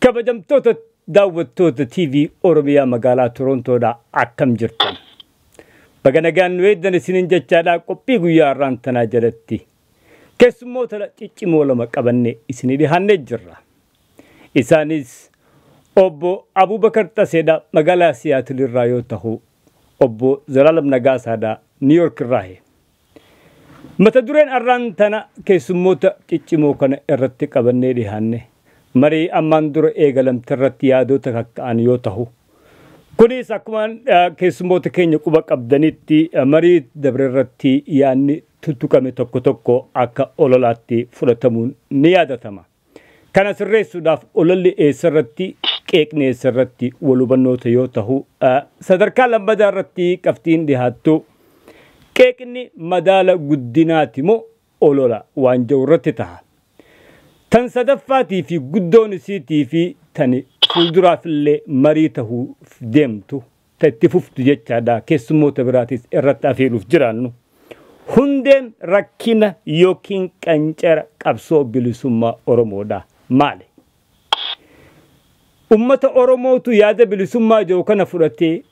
Kabajamtoota daawwattoota TV Oromiyaa magaalaa Torontoodhaa, akkam jirtan? Baga nagaan nu eeddan isiniin jechaadhaa, qophii guyyaa har'aan tanaa jalatti keessummoota ciccimoo lama qabannee isinii dhihaannee jirra. Isaanis obbo Abubakar Xaseedha magaalaa Siyaatil irraa yoo ta'u, obbo Zalaalam Nagaasaadha Niw Yoork irraahi. Mata dureen har'aan tana keessummoota ciccimoo kana irratti qabannee dhihaanne marii ammaan dura eegalamte irratti yaadota kakka'an yoo ta'u, kunis akkuma keessummoota keenya quba qabdanitti marii dabre irratti yaadni tuttuqame tokko tokko akka ololaatti fudhatamuun ni yaadatama. Kana sirreessuudhaaf ololli eessarratti, qeeqni eessarratti wal hubannoota yoo ta'u, sadarkaa lammadaa irratti qabxiin dhihaattu qeeqni madaala guddinaati moo olola waan jiru irratti ta'a. Tan sadaffaatii fi guddoon isiitii fi tan fuulduraafillee marii tahuuf deemtu, ta itti fuftu jechaadha, keessummoota biraatis irratti afeeluuf jiraannu. Hundeen rakkina yookiin qancara qabsoo bilisummaa Oromoodha maali? Ummata Oromootu yaada bilisummaa jiru kana fudhatee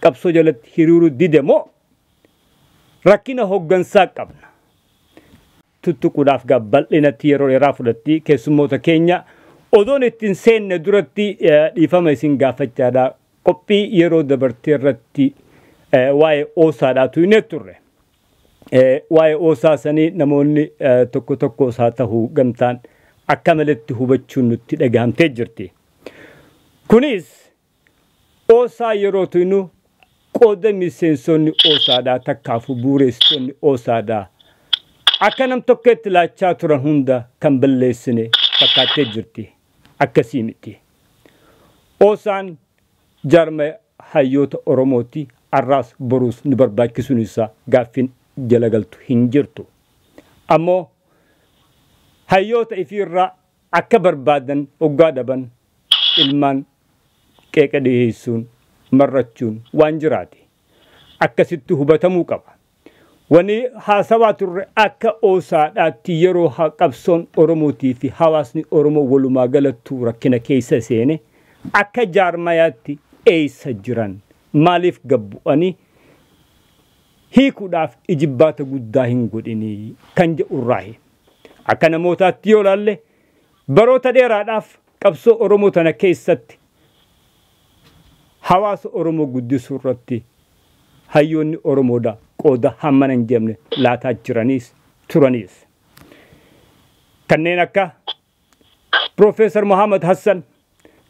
qabsoo jalatti hiriiruu dide moo rakkina hoggansaa qabna? Tuttuquudhaaf gaa bal'inatti yeroo dheeraa fudhatti. Keessummoota keenya odoon ittiin seenne duratti dhiifama isin gaafachaadha. Qophii yeroo dabartee irratti waa'ee oosaadhaatu hin turre. Waa'ee oosaa sanii namoonni tokko tokko isaa tahuu gamtaan akka malatti hubachuun nutti dhagahamtee jirti. Kunis oosaa yeroo tuynu qooda miseensonni oosaadhaa takkaafuu bu'uureessitoonni oosaadhaa akka nam tokkotti laachaa turan hunda kan balleessine fakkaattee jirti. Akkasii miti. Oosaan jaarma hayyoota Oromooti, arraas boruus nu barbaachisuun isaa gaaffiin jala galtu hin jirtu. Ammoo hayyoota ifiirraa akka barbaadan hoggaa dhaban ilmaan qeeqa dhiyeessuun marrachuun waan jiraati. Akkasitti hubatamuu qaba. Wani haasawaa turre akka oosaadhaatti yeroo qabsoon Oromootii fi hawaasni Oromoo walumaa galattuu rakkina keessa seene akka jaarmayaatti eessa jiran, maaliif gabbu'anii hiikuudhaaf ijibbaata guddaa hin godhinii kan jedhurraahi. Akka namootaatti yoo laalle, baroota dheeraadhaaf qabsoo Oromoo tana keessatti hawaasa Oromoo guddisuu irratti hayyoonni Oromoodha qooda hammana hin jemne laataa jiraniis turaniis. Kanneen akka Profeesar Muhammad Hassan,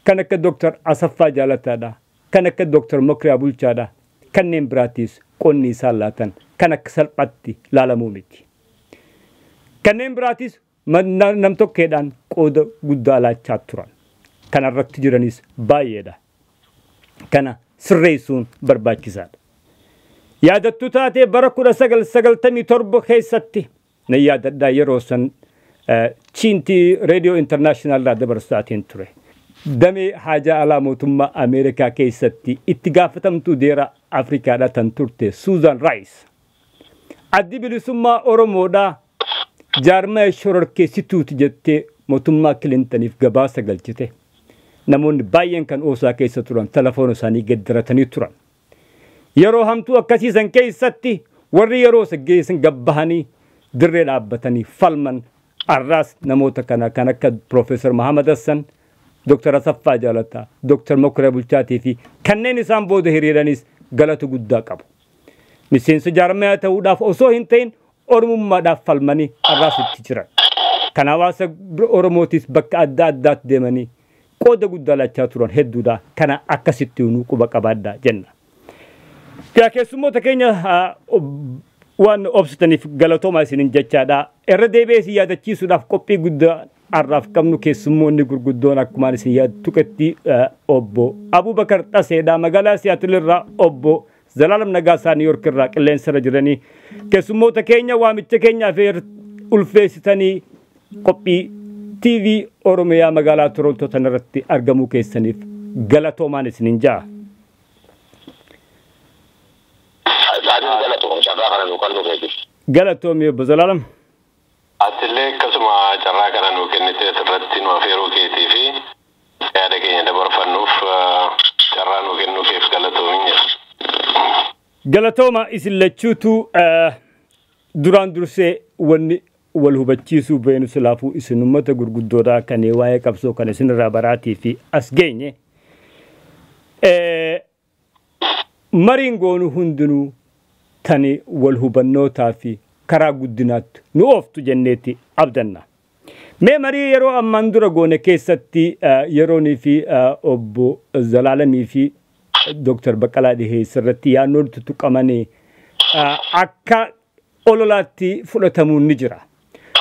kan akka Dr. Asaffaa Jaalataadha, kan akka Dr. Mokriyaa Bulchaadha, kanneen biraatiis qonni isaan laatan kan akka salphaatti laalamuu miti. Kanneen biraatis nam-tokkeedhaan qooda guddaa laachaa turan. Kanarratti jiranis baay'eedha. Kana sirreessuun barbaachisaadha. Yaadattu taatee bara 1997 keessatti nan yaadadhaa, yeroo san Chiintii Reediyoo Intarnaashinaal irraa dabarsaatiin ture. Damee haajaa alaa mootummaa Ameerikaa keessatti itti gaafatamtuu deera Afrikaadhaa tan turte Suuzan Raayis. Addi bilisummaa Oromoodhaa jaarmaya shororkeessituuti jettee mootummaa Kilintaniif gabaasa galchite. Namoonni baay'een kan oosaa keessa turan telefoona isaanii geddaratanii turan. Yeroo hamtuu akkasiisan keessatti warri yeroo geessan gabbahanii dirree dhaabbatanii falman arraas namoota kana kan akka Profeesar Muhammad Hassan, Dr. Asaffaa Jaalataa, Dr. Mokriyaa Bulchaatii fi kanneen isaan booda hiriiranis galata guddaa qabu. Miseensa jaarmayaa ta'uudhaaf osoo hin ta'in Oromummaadhaaf falmanii arraas itti jiran. Kan hawaasa Oromootis bakka adda addaatti deemanii qooda guddaa laachaa turan hedduudha. Kana akkasitti nuu quba qabaadhaa jenna. Yaa keessummoota keenya, waan obsitaniif galatoomaa isiniin jechaadha. Irra deebi'ee isin yaadachiisuudhaaf, qophii guddaa har'aaf qabnu keessummoonni gurguddoon akkumaan isin yaadtuqetti obbo Abubakar Xaseedha magaalaa Siyaatil irraa, obbo Zalaalam Nagaasaa Niw Yoork irraa qilleensarra jiranii. Keessummoota keenya, waamicha keenyaaf ulfeessitanii qophii TV Oromiyaa magaalaa Torontoo tanarratti argamuu keessaniif galatoomaan isiniin ja'a. Isaanis galatoom, carraa kana nuu kennuu keetiif. Galatoomii, obbo Zalaalam. Atillee akkasuma carraa kana nuu kennitee asirratti nu afeeruu keetii fi Yaada keenya dabarfannuuf carraa nuu kennuu keef galatoomin jedha. Galatooma isin lachuutu. Duraan dursee wanni wal hubachiisuu beenu silaafuu isin uummata gurguddoodhaa kan waa'ee qabsoo kan isinirraa baraatii fi as geenye. Mariin goonu hundinuu tani wal hubannootaa fi karaa guddinaatti nu ooftu jenneeti abdanna. Mee marii yeroo ammaan dura goone keessatti yeroonii fi obbo Zalaalamii fi Dooktar Baqqalaa dhiheessa irratti yaannoon tuttuqamanii akka ololaatti fudhatamuun ni jira.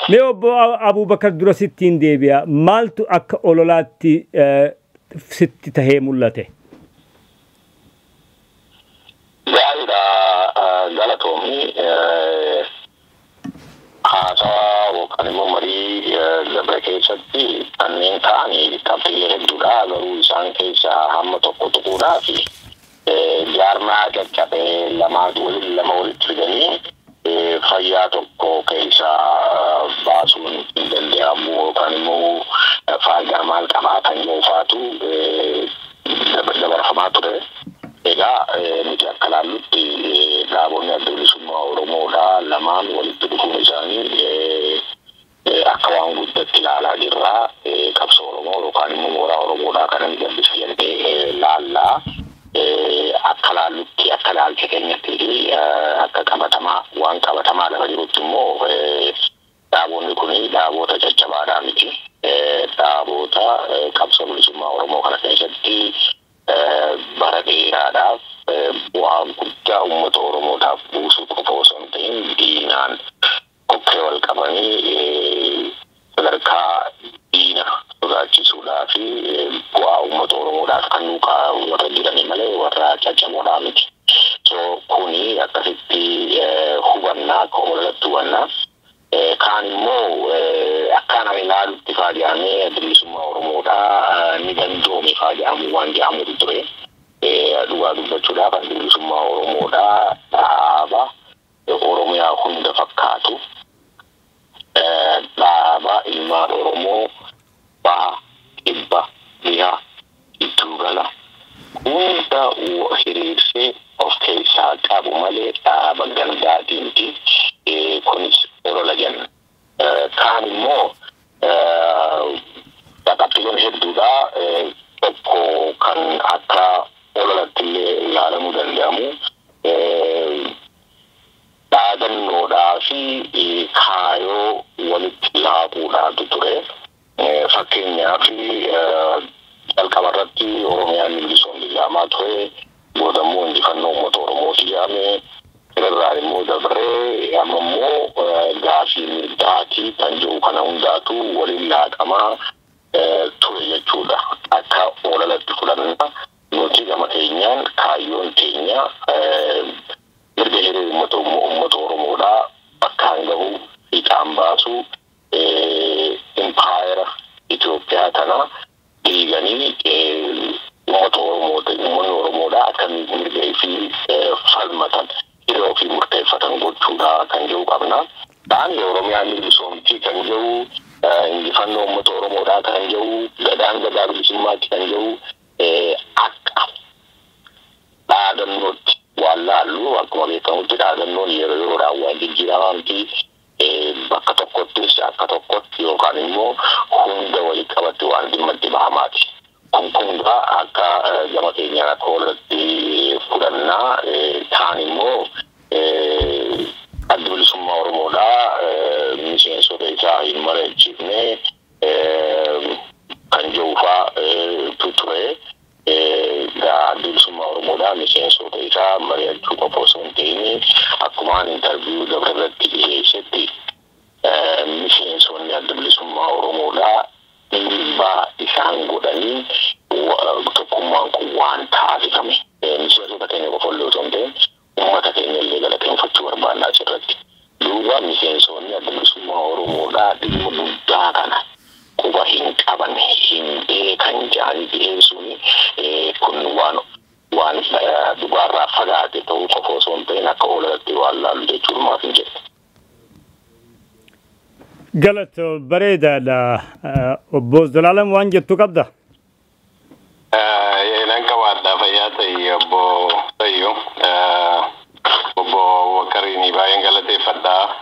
Mee obbo Abubakar dura sittiin deebi'a. Maaltu akka ololaatti sitti tahee mul'ate? Gaariidha, galatoomii. Haasawaa yookaan immoo marii dabre keessatti kanneen ta'anii qabxiilee hedduudha, garuu isaan keessaa hamma tokko tuquudhaa fi jaarmaa caccabee lamaa waliin lama walitti fidanii fayyaa tokko keessaa baasuun hin danda'amu yookaan immoo faayidaa maal qabaa kan jedhufaatu dabarfamaa ture. Egaa nuti akka laallutti dhaabonni adda bilisummaa Oromoodhaa lamaan walitti dhufuun isaanii akka waan guddatti ilaalaa jirra. Qabsoo Oromoo yookaan immoo mooraa Oromoodhaa kana ni gabbisa jennee laallaa. Akka laallutti, akka laalcha keenyatti fi akka qabatamaa waan qabatamaa lafa jirutti immoo dhaabonni kun dhaabota caccabaadhaa miti. Dhaabota qabsoo bilisummaa Oromoo kana keessatti bara dheeraadhaaf bu'aa guddaa uummata Oromootaaf buusuu qofa osoo hin ta'in diinaan kokkee wal qabanii sadarkaa diina sodaachisuudhaa fi bu'aa uummata Oromoodhaaf kan nuuqaa warra jiranii malee warra caccaboodhaa miti. So kuni akkasitti hubannaa, akka ololatti hubannaa. Kaan immoo akkaan ani ilaalutti faa jedhamee bilisummaa Oromoodhaa ni gandoome faa jedhamu waan jedhamutu ture. Dhugaa dubbachuudhaaf kan bilisummaa Oromoodhaa dhaaba Oromiyaa hunda fakkaatu, dhaaba ilmaan Oromoo baha, kibba, dhiha, giddugala hunda hiriirsee of keessaa qabu malee dhaaba gandaatii miti. Kunis olola jenna. Kaan immoo qabxiileen hedduudha. Tokko kan akka ololatti illee ilaalamuu danda'amu dhaadannoodhaa fi kaayoo walitti laaquudhaatu ture. Fakkeenyaaf jalqaba irratti Oromiyaan bilisoomti jedhamaa ture. Booda immoo injifannoo uummata Oromooti jedhame. Irraan immoo dabree amma immoo gaafii mirgaati kan jiru kana hundaatu waliin laaqamaa ture jechuudha. Akka ololatti fudhanna, nuti gama keenyaan kaayyoon keenya mirga hiree uummata Oromoodhaa bakkaan gahu, fiixaan baasu, impaayera Itoophiyaa kana diiganii uummata Oromoo, uummanni Oromoodhaa akka mirga fi falmatan, hiree ofii murteeffatan gochuudha kan jiru qabna. Ta'an Oromiyaan bilisoomtii kan jiru, injifannoo uummata Oromoodhaa kan jiru, gadaan gadaa bilisummaatti kan jiru akka dhaadannootti waan laallu, akkuma beekamutti dhaadannoon yeroo yeroodhaan waan jijjiiramaa miti. Bakka tokkottis akka tokkotti yookaan immoo hunda walitti qabatti waan dhimma itti bahamaati. Kun kungaa akka gama keenyaan akka ololatti fudhannaa. Kaan immoo adda bilisummaa Oromoodhaa miseensota isaa hin mari'achiifne kan jirufaa ture. Adda bilisummaa Oromoodhaa miseensota isaa mari'achuu qofa osoo hin ta'in, akkumaan interview dabre irratti dhiyeessetti, miseensonni adda bilisummaa Oromoodhaa dhiibbaa isaan godhanii tokkummaan kun waan taasifame. Miseensota keenya qofa illee osoo hin ta'in uummata keenya illee galateeffachuu barbaannaa asirratti. Duuba miseensonni adda bilisummaa Oromoodhaa dhimma guddaa kana quba hin qaban, hin beekan jedhanii dhiyeessuun kun waan dhugaarraa fagaate ta'uu qofa osoo hin ta'in akka ololatti waan laallu jechuun maaf hin jedhu. Galata, bareedaadha. Obbo Zalaalam, waan jettu qabda? galateeffadha.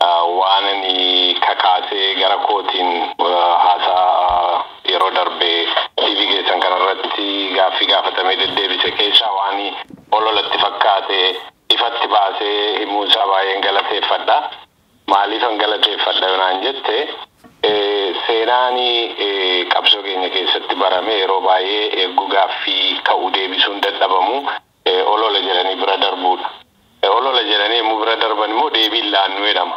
Waan ani kakaasee gara kootiin haasaa yeroo darbe TV keessan kanarratti gaaffii gaafatamee deddeebise keessaa waan ololatti fakkaate ifatti baasee himuusaa baay'een galateeffadha. Maaliifan galateeffadha yoonaan jette, seenaan qabsoo keenya keessatti barame yeroo baay'ee eeguu gaaffii ka'uu deebisuun dadhabamu olola jedhanii bira darbuudha. Olola jedhanii yommuu bira darban immoo deebiin laannu jedhama.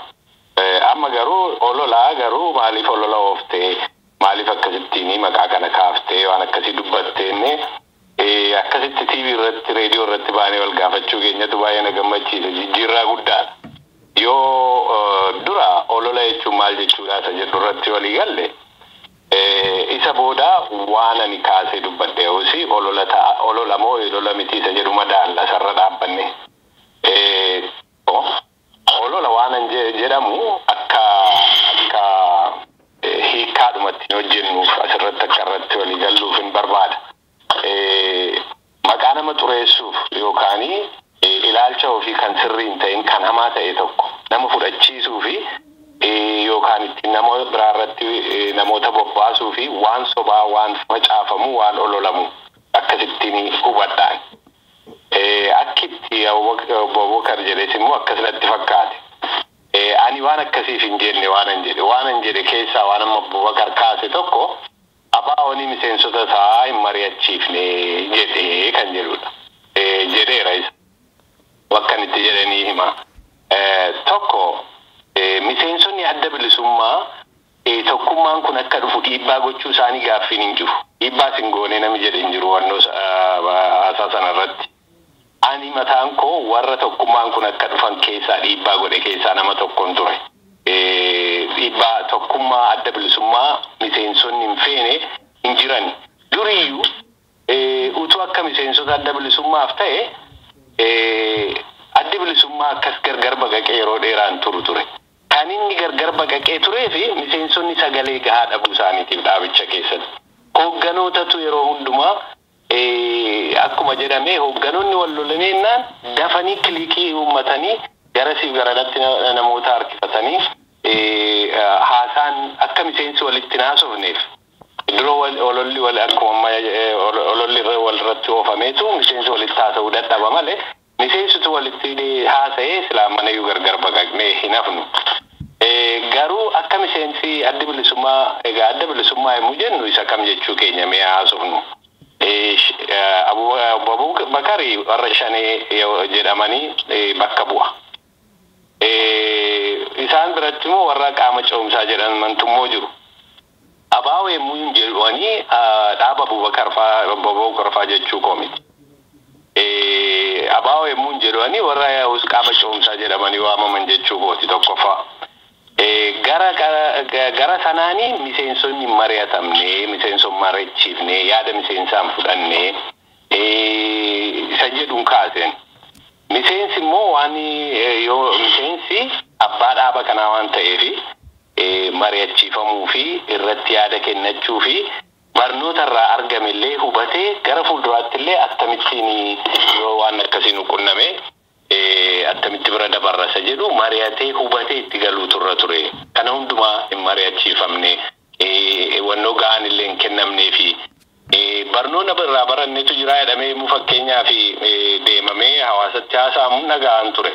Amma garuu ololaa garuu maaliif olola ooftee, maaliif akkasittiin maqaa kana kaaftee, waan akkasii dubbatteenne akkasitti TV irratti, reediyoo irratti baanee wal gaafachuu keenyatu baay'ee na gammachiisa, jijjiirraa guddaadha. Yoo dura olola jechuun maal jechuudha isa jedhu irratti walii galle, isa booda waan ani kaasee dubbadhe hosi olola ta'a, olola moo olola miti isa jedhu madaalla sarara dhaabbanne. Olola waan an jedhamu akka hiikkaadhumatti hojjennuuf asirratti akka irratti walii galluuf hin barbaada. Maqaa nama xureessuuf yookaan ilaalcha ofii kan sirrii hin ta'in, kan hamaa ta'e tokko nama fudhachiisuu fi yookaan ittiin nama biraa irratti namoota bobbaasuu fi waan sobaa, waan facaafamu, waan ololamu akkasittiin hubadhaan. Akkitti Abubakar jedhes immoo akkasinatti fakkaate. Ani waan akkasiif hin jenne. Waan an jedhe keessaa waan amma Abubakar kaase tokko ABO'n miseensota isaa hin mari'achiifne jedhee kan jedhudha. Jedheera isa. Bakka itti jedhanii hima. Tokko, miseensonni Adda Bilisummaa tokkummaan kun akka dhufu dhiibbaa gochuu isaanii gaaffiin hin jiru. Dhiibbaa sin goonee nami jedhe hin jiru wannoo haasaa sana irratti. Ani mataan koo warra tokkummaan kun akka dhufan keessaa dhiibbaa godhe keessaa nama tokkon ture. Dhiibbaa tokkummaa Adda Bilisummaa miseensonni hin feene hin jiran. Duriyyuu utuu akka miseensota Adda Bilisummaaf ta'e Addi Bilisummaa akkas gargar baqaqee yeroo dheeraan turu ture. Kan inni gargar baqaqee turee fi miseensonni sagalee gahaa dhabuu isaaniitiif dhaabicha keessatti. Hoogganootatu yeroo hundumaa, akkuma jedhame, hoogganoonni wal lolaniinnaan dafanii clique uummatanii garasiif garanatti namoota harkifatanii haasaan akka miseensi walitti haasofneef duroo ololli wal akkuma amma ololli walirratti oofameetu miseensi walitti haasa'uu dadhaba malee miseensitu walitti haasa'ee silaa manayyuu gargar baqaqnee hin hafnu. Garuu akka miseensi Adda Bilisummaa, egaa Adda Bilisummaa yommuu jennu isa kam jechuu keenya mee haasofnu. Abubakari warra Shanee jedhamanii bakka bu'a. Isaan biratti immoo warra qaama ce'umsaa jedhamantu immoo jiru. ABO yommuu hin jedhanii dhaaba Abubakar faa jechuu koo miti. ABO yommuu hin jedhanii warra qaama ce'umsaa jedhamanii waamaman jechuu kooti tokkoffaa. Gara sanaanii miseensonni hin mari'atamne, miseensonni mari'achiifne, yaada miseensaan fudhanne isa jedhuun kaaseen. Miseensi immoo waan yoo miseensi abbaa dhaaba kanaa waan ta'eef mari'achiifamuu fi irratti yaada kennachuu fi barnoota irraa argame illee hubatee gara fuulduraatti illee akkamittiin yoo waan akkasii nu qunname attamitti bira dabarrasa jedhu mari'atee hubatee itti galuu turra ture. Kana hundumaa hin mari'achiifamne, wannoo ga'aan illee hin kennamnee fi barnoota irraa barannetu jira jedhamee immoo fakkeenyaa fi deemamee hawaasatti haasa'amu dhaga'an ture.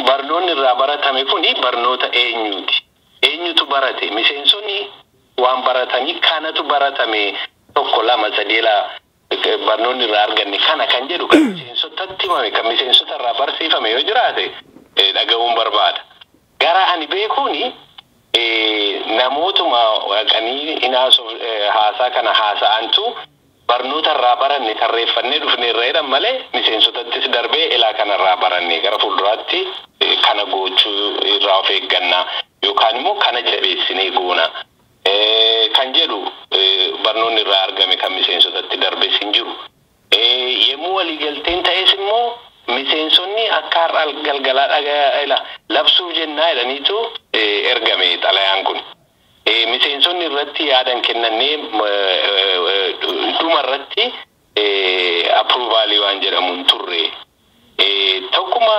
Barnoonni irraa baratame kuni barnoota eenyuti? Eenyutu barate? Miseensonni waan baratanii kanatu baratame, tokko, lama, sadii laa barnoonni irraa arganne kana kan jedhu kan miseensotatti himame, kan miseensota irraa barsiifame yoo jiraate dhaga'uun barbaada. Gara ani beekuuni namootuma dhaqanii haasaa kana haasa'antu barnoota irraa baranne tarreeffannee dhufne irra jedhan malee miseensotattis darbee ilaa kanarraa baranne, gara fuulduraatti kana gochuu irraa of eegganna yookaan immoo kana jabeessinee goona kan jedhu barnoonni irraa argame kan miseensotatti darbes hin jiru. Yemmuu waliigalteen ta'es immoo miseensonni akka har'a galgalaa dhagaa labsuuf jennaa jedhaniitu ergame xalayaan kun. Miseensonni irratti yaadan kennannee dhuma irratti approval waan jedhamu hin turre. Tokkuma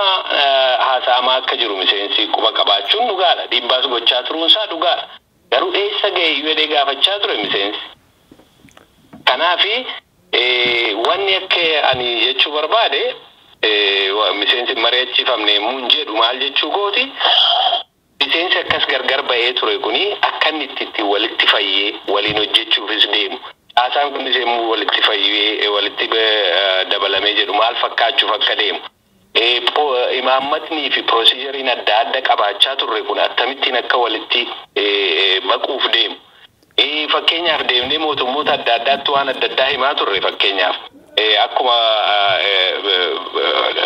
haasa'amaa akka jiru miseensi quba qabaachuun dhugaadha. Dhiibbaas gochaa turuunsaa dhugaadha. Garuu eessa ga'e jedhee gaafachaa ture miseensi. Kanaafi wanni akka ani jechuu barbaade, miseensi mari'achiifamne yemmuu jedhu maal jechuu kooti, miseensi akkas gargar ba'ee ture kuni akka inni itti walitti fayyee waliin hojjechuufis deemu. Haasaan kunis yemmuu walitti fayyee walitti dabalamee jedhu maal fakkaachuuf akka deemu. Imaammatnii fi piroosijeriin adda adda qabaachaa turre kun akkamittiin akka walitti baquuf deemu. Fakkeenyaaf deemnee mootummoota adda addaatti waan adda addaa himaa turre, fakkeenyaaf akkuma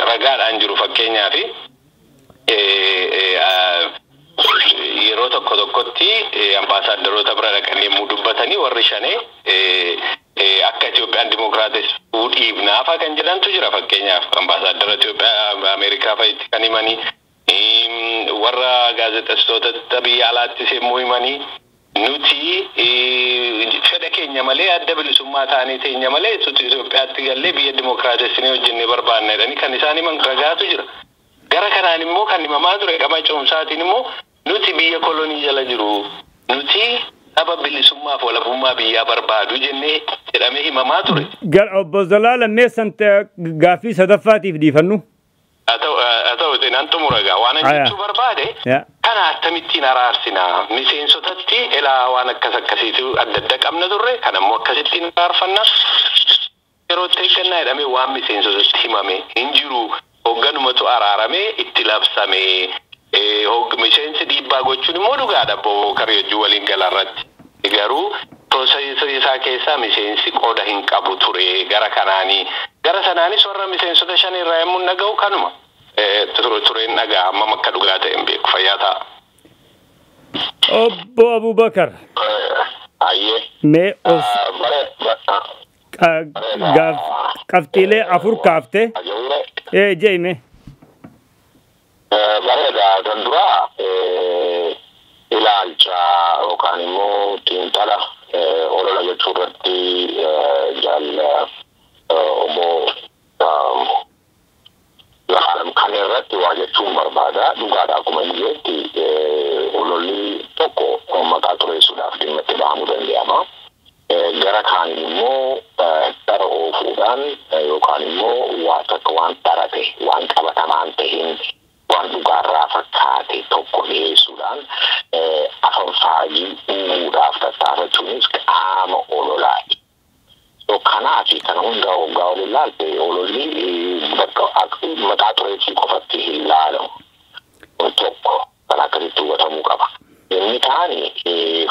ragaadhaan jiru, fakkeenyaaf yeroo tokko tokkotti ambaasaadarota bira dhaqanii yommuu dubbatanii warri shanee akka Itoophiyaan dimokiraatessuu dhiibnaafa kan jedhantu jira. Fakkeenyaaf ambaasaaddara Itoophiyaa Ameerikaa fa'itti kan himanii, warra gaazexeessitoota biyya alaattis yommuu himanii, nuti fedha keenya malee adda bilisummaa taanee teenya malee Itoophiyaatti gallee biyya dimokiraatessinee hojjennee barbaanna jedhanii kan isaan himan ragaatu jira. Gara kanaan immoo kan himamaa ture qama ce'umsaatiin immoo nuti biyya kolonii jala jiru, nuti saba bilisummaaf walabummaa biyyaa barbaadu jennee jedhamee himamaa ture. Obbo Zalaalam, meessan gaaffii sadaffaatiif dhiifannu. Haa ta'u, nan xumura egaa. Waan ani jechuu barbaade, kana akkamittiin araarsinaa miseensotatti elaa waan akkas akkasiitu adda adda qabna turre, kan ammoo akkasittiin araarfanna, yeroo itti eeggannaa jedhamee waan miseensotatti himame hin jiru. Hoogganumatu araaramee itti labsame. Miseensi dhiibbaa gochuun immoo dhugaadha, obbo Kareejjuu waliin galarratti. Garuu piroosesii isaa keessaa miseensi qooda hin qabu ture gara kanaanii. Gara sanaanis warra miseensota shan irraa yommuu dhaga'u kanuma. Tureen dhagaa hammam akka dhugaa ta'e hin beeku, fayyaa ta'a. Obbo Abubakar. Mee of qabxiilee afur kaaftee. Jeime. Bareeda. Kan duraa ilaalcha yookaan immoo xiinxala olola jechuu irratti jaal obbo Zalaalam kan irratti waa jechuun barbaada. Dhugaadha, akkuma inni jetti ololli tokko maqaa xureessuudhaaf dhimma itti bahamuu danda'ama. Gara kaaniin immoo dhara oofuudhaan yookaan immoo waa takka waan dharate, waan qabatamaan tahin, waan dhugaarraa fakkaate tokko dhiyeessuudhaan afaan faajii uumuudhaaf tattaafachuunis qaama ololaati. So kanaaf kana hunda hoggaa waliin ilaalte ololli bakka maqaa xureessii qofatti hin laalamu. Tokko kan akkasitti hubatamuu qaba. Inni kaani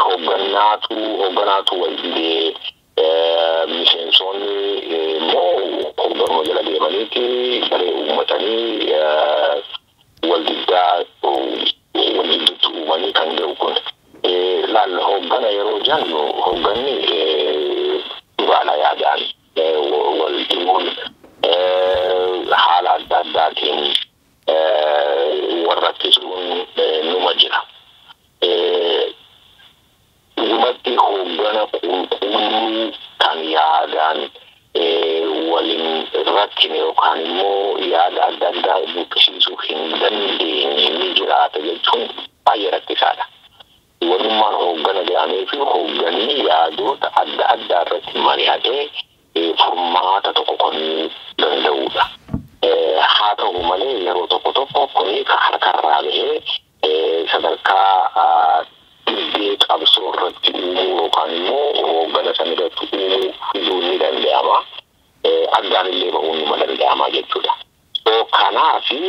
hoogganaatu wal didee, miseensonni immoo hoogganuma jala deemaniiti garee uummatanii wal diddaa wal gidduutti uumanii kan jiru kun. Laal, hooggana yeroo jennu hoogganni dhugaadha, yaadaan wal dhibuun, haala adda addaatiin warra rakkisuun numa jira. Dhugumatti hooggana qulqulluu kan yaadaan waliin rakkine yookaan immoo yaada adda addaa buqqisiisuu hin dandeenye ni jiraata jechuun baay'ee rakkisaadha. Walummaan hooggana jedhamee fi hoogganni yaadota adda addaa irratti mari'atee furmaata tokko kennuu danda'udha. Haa ta'u malee yeroo tokko tokko kuni harkarraa bahee sadarkaa dhibbee qabsoo irratti uumuu yookaan immoo hooggana sana irratti uumuu fiduun ni danda'ama. Addaan illee bahuun nima danda'ama jechuudha. So kanaafi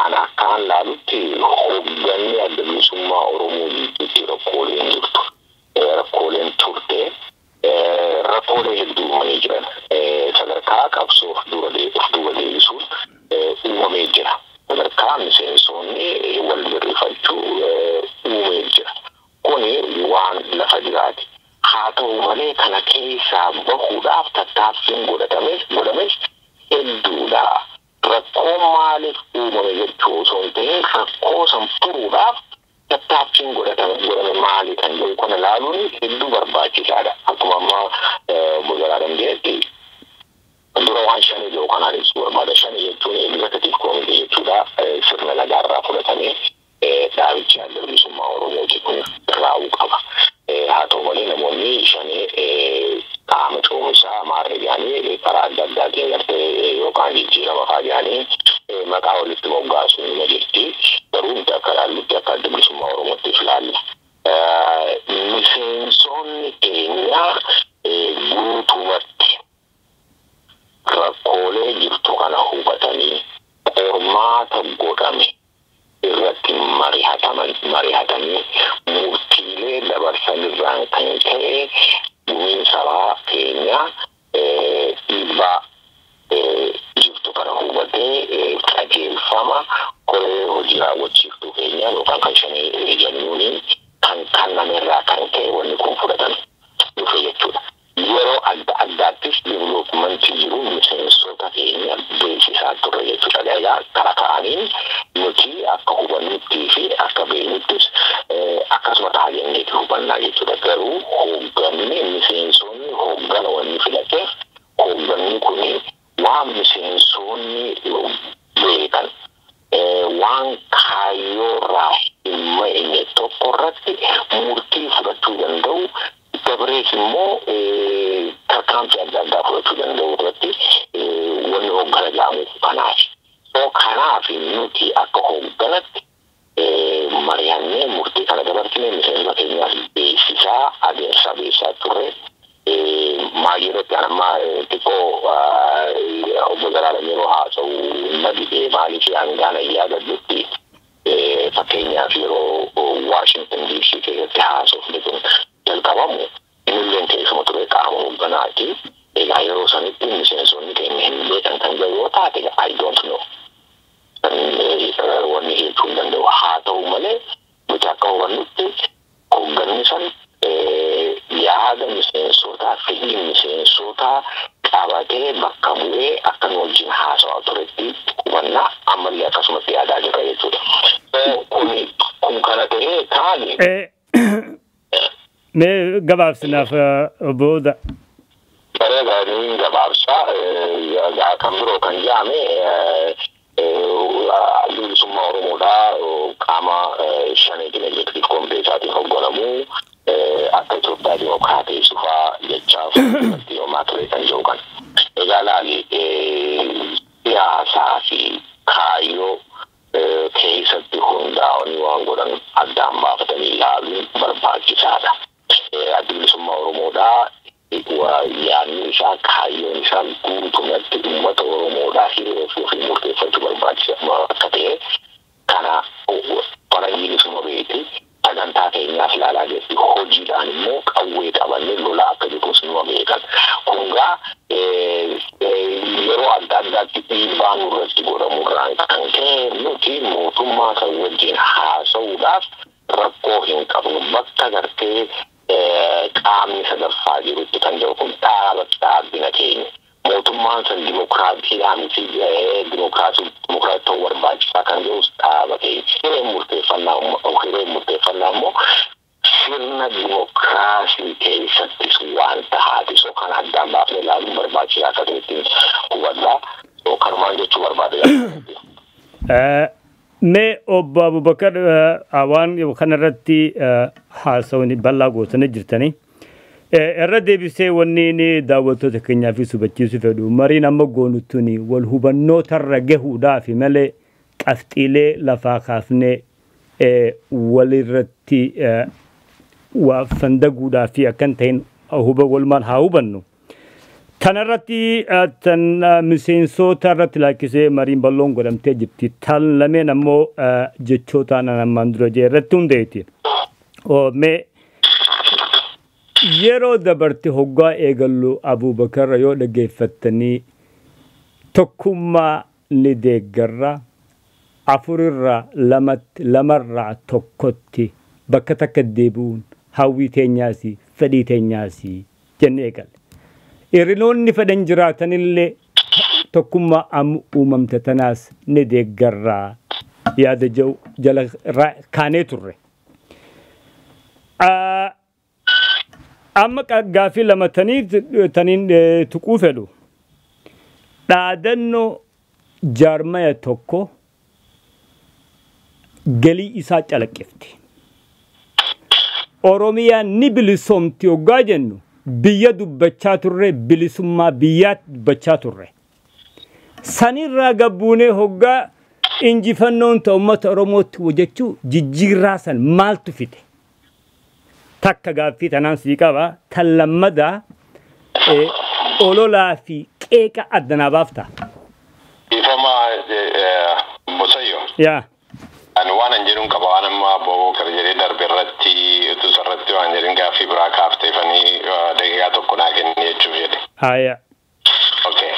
ana akkaan laalutti hoogganni Adda Bilisummaa Oromoo gidduutti rakkooleen jirtu. Rakkooleen turte, rakkoolee hedduu uumanii jiran. Sadarkaa qabsoo of duuba deebisuun uumamee jira. Sadarkaa miseensonni wal birrifachuu uumee jira. Kuni waan lafa jiraati. Haa ta'u malee kana keessaa bahuudhaaf tattaaffiin godhames hedduudha. Rakkoo maaliif uumame jechuu osoo hin ta'in rakkoo san furuudhaaf tattaaffiin godhame maali kan jedhu kana laaluun hedduu barbaachisaadha. Akkuma ammaa obbo Zalaalam jedhetti Dura waan shanii jiru kanaan ibsuu barbaada. Shanii jechuun executive committee jechuudha. Sirna nagaarraa fudhatamee dhaabichi Adda Bilisummaa Oromooti kun raawuu qaba. Haa ta'u malee, namoonni shanii qaama ce'umsaa maarree jedhanii karaa adda addaatiin gartee yookaan jijjiirama fa'aa jedhanii maqaa walitti moggaasuun ni jirti. Garuu nuti akka ilaallutti, akka Adda Bilisummaa Oromootti ilaalla. Miseensonni keenya guutumatti rakkoolee jirtu kana hubatanii qormaata godhame irratti mari'atanii murtiilee dabarsanirraan kan ka'e gumiin sabaa keenya dhiibbaa jirtu kana hubatee qajeelfama koree hojii raawwachiiftuu keenya yookaan kan shanii jennuuni kan kennamerraa kan ka'e wanni kun fudhatame dhufe jechuudha. Yeroo adda addaattis developmentii jiru miseensota keenya beeksisaa turre jechuudha. Egaa karaa ka'aniin nuti akka hubannuttii fi akka beeknuttis akkasuma ta'a jenneeti hubannaa jechuudha. Garuu hoogganni, miseensonni hooggana wanni filateef, hoogganni kun waan miseensonni beekan, waan kaayyoorraa hin ma'ine tokko irratti murtii fudhachuu danda'u, dabrees immoo tarkaanfii adda addaa fudhachuu danda'u irratti wanni hooggana jedhamuuf kanaaf. So kanaaf nuti akka hoogganatti mari'annee murtii kana dabarsine, miseensota keenyaas beeksisaa adeemsa beeksisaa turre. Maal irratti amma xiqqoo obbo Zalaalam yeroo haasa'u na didee. Maaliif hangaan yaadadhutti, fakkeenyaaf yeroo Washington DC keessatti haasofni kun jalqabamu innilleen keessuma ture, qaama hoogganaati. Egaa yeroo sanitti miseensonni keenya hin beekan kan jedhu yoo taate, I don't know. Wanni jechuu hin danda'u. Haa ta'u malee, nuti akka hubannutti hoogganni san yaada miseensotaa, fedhii miseensotaa qabatee bakka bu'ee akka nu wajjin haasawaa turetti hubannaa, ammallee akkasumatti yaadaa jirra jechuudha. Kun kana ta'ee taani. Mee gabaabsinaaf booda. Bareeda, ni gabaabsa. Kan biroo kan jedhame Bilisummaa Oromoodhaa qaama shaneetiin, executive committee isaatiin hoogganamu, akka Itoophiyaa dimokiraateessu fa'aa jechaaf irratti yooma ture kan jiru kan. Egaa laali, siyaasaa fi kaayyoo keessatti hundaa'anii waan godhan addaan baafatanii ilaaluun barbaachisaadha. Addi Bilisummaa Oromoodhaa yaadni isaa, kaayyoon isaa guutumatti uummata Oromoodhaa hiree ofii ofii murteeffachuu barbaachisaa akka ta'e kana faranjiinis numa beekti. Sagantaa keenyaaf ilaalaa jirti. Hojiidhaan immoo qawwee qabannee lolaa akka jirus numa beekan. Kun gaa yeroo adda addaatti dhiibbaa nurratti godhamurraan kan ka'e nuti mootummaa kan wajjin haasa'uudhaaf rakkoo hin qabnu. Bakka gartee qaamni sadaffaa jirutti kan jiru kun dhaaba dhaabbina keenya. Mootummaan san dimokiraatiidhaa miti, dimokiraasii dimokiraatii ta'uu barbaachisaa kan jedhus dhaaba keenya. Hireen murteeffannaa immoo sirna dimokiraasii keessattis waan tahaati. So kan addaan baafnee ilaaluun barbaachisaa akka ta'e ittiin hubadhaa. So kanumaan jechuu barbaada. Mee obbo Abubakar, waan kanarratti haasawni bal'aa gootanii jirtanii. Irra deebisee wanni inni daawwattoota keenyaaf hubachiisuu fedhu, mariin amma goonu tuni wal hubannootarra gahuudhaaf malee qabxiilee lafaa kaafnee walirratti waa fandaguudhaaf akkan ta'in walumaan haa hubannu. Tanarratti tan miseensota irratti laakkisee mariin bal'oon godhamtee jirti. Tan lameen ammoo jechoota ammaan dura jee irratti hundeeti. Mee yeroo dabarte hoggaa eegallu, Abubakar, yoo dhaggeeffattanii, tokkummaa ni deeggarra, afurirraa lamatti, lamarraa tokkotti bakka takka deebi'uun hawwii teenyaasi, fedhii teenyaasi jennee eegalle. Hir'inoonni fedhan jiraatanillee tokkummaa amma uumamte tanaas ni deeggarraa yaada jedhu jala kaanee turre. Amma gaaffii lama taniin tuquu fedhu. Dhaadannoo jaarmaya tokko galii isaa calaqqifti. Oromiyaan ni bilisoomti hoggaa jennu biyya dubbachaa turre, bilisummaa biyyaa dubbachaa turre. Sanirraa gabbuunee hoggaa injifannoon ta'u uummata Oromootti hojjechuu jijjiirraa san maaltu fide? Takka gaaffii tanaan sii qaba. Tan lammadaa ololaa fi qeeqa addanaa baafta. Ifama Bosayyo. Yaa. Ani waan an jedhuun qaba waan amma Abubakar jedhee darbe irratti utuu irratti waan jedhin gaaffii biraa kaafteefanii daqiiqaa tokko naa kenni jechuuf jedhe. Aya. Okay.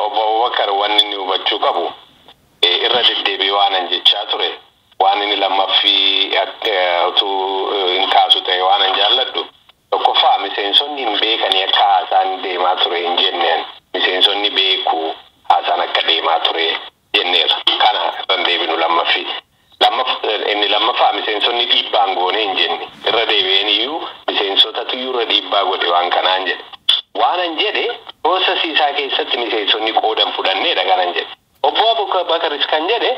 Obbo Abubakar wanni inni hubachuu qabu irra deddeebi'ee waan an jechaa ture waan inni lammaffii utuu hin kaasu ta'e waan an jaalladhu tokkoffaa miseensonni hin beekanii akka haasaan deemaa ture hin jenneen, miseensonni beeku haasaan akka deemaa ture jenneera. Kana irra deebinu lammaffii. Inni lammaffaa miseensonni dhiibbaan goone hin jenne, irra deebi'een iyyuu miseensotatu iyyuu irra dhiibbaa godhe waan kanaan jedhe. Waan an jedhe processii isaa keessatti miseensonni qoodan fudhanneedha kanan jedhe. Obbo Abubakaris kan jedhe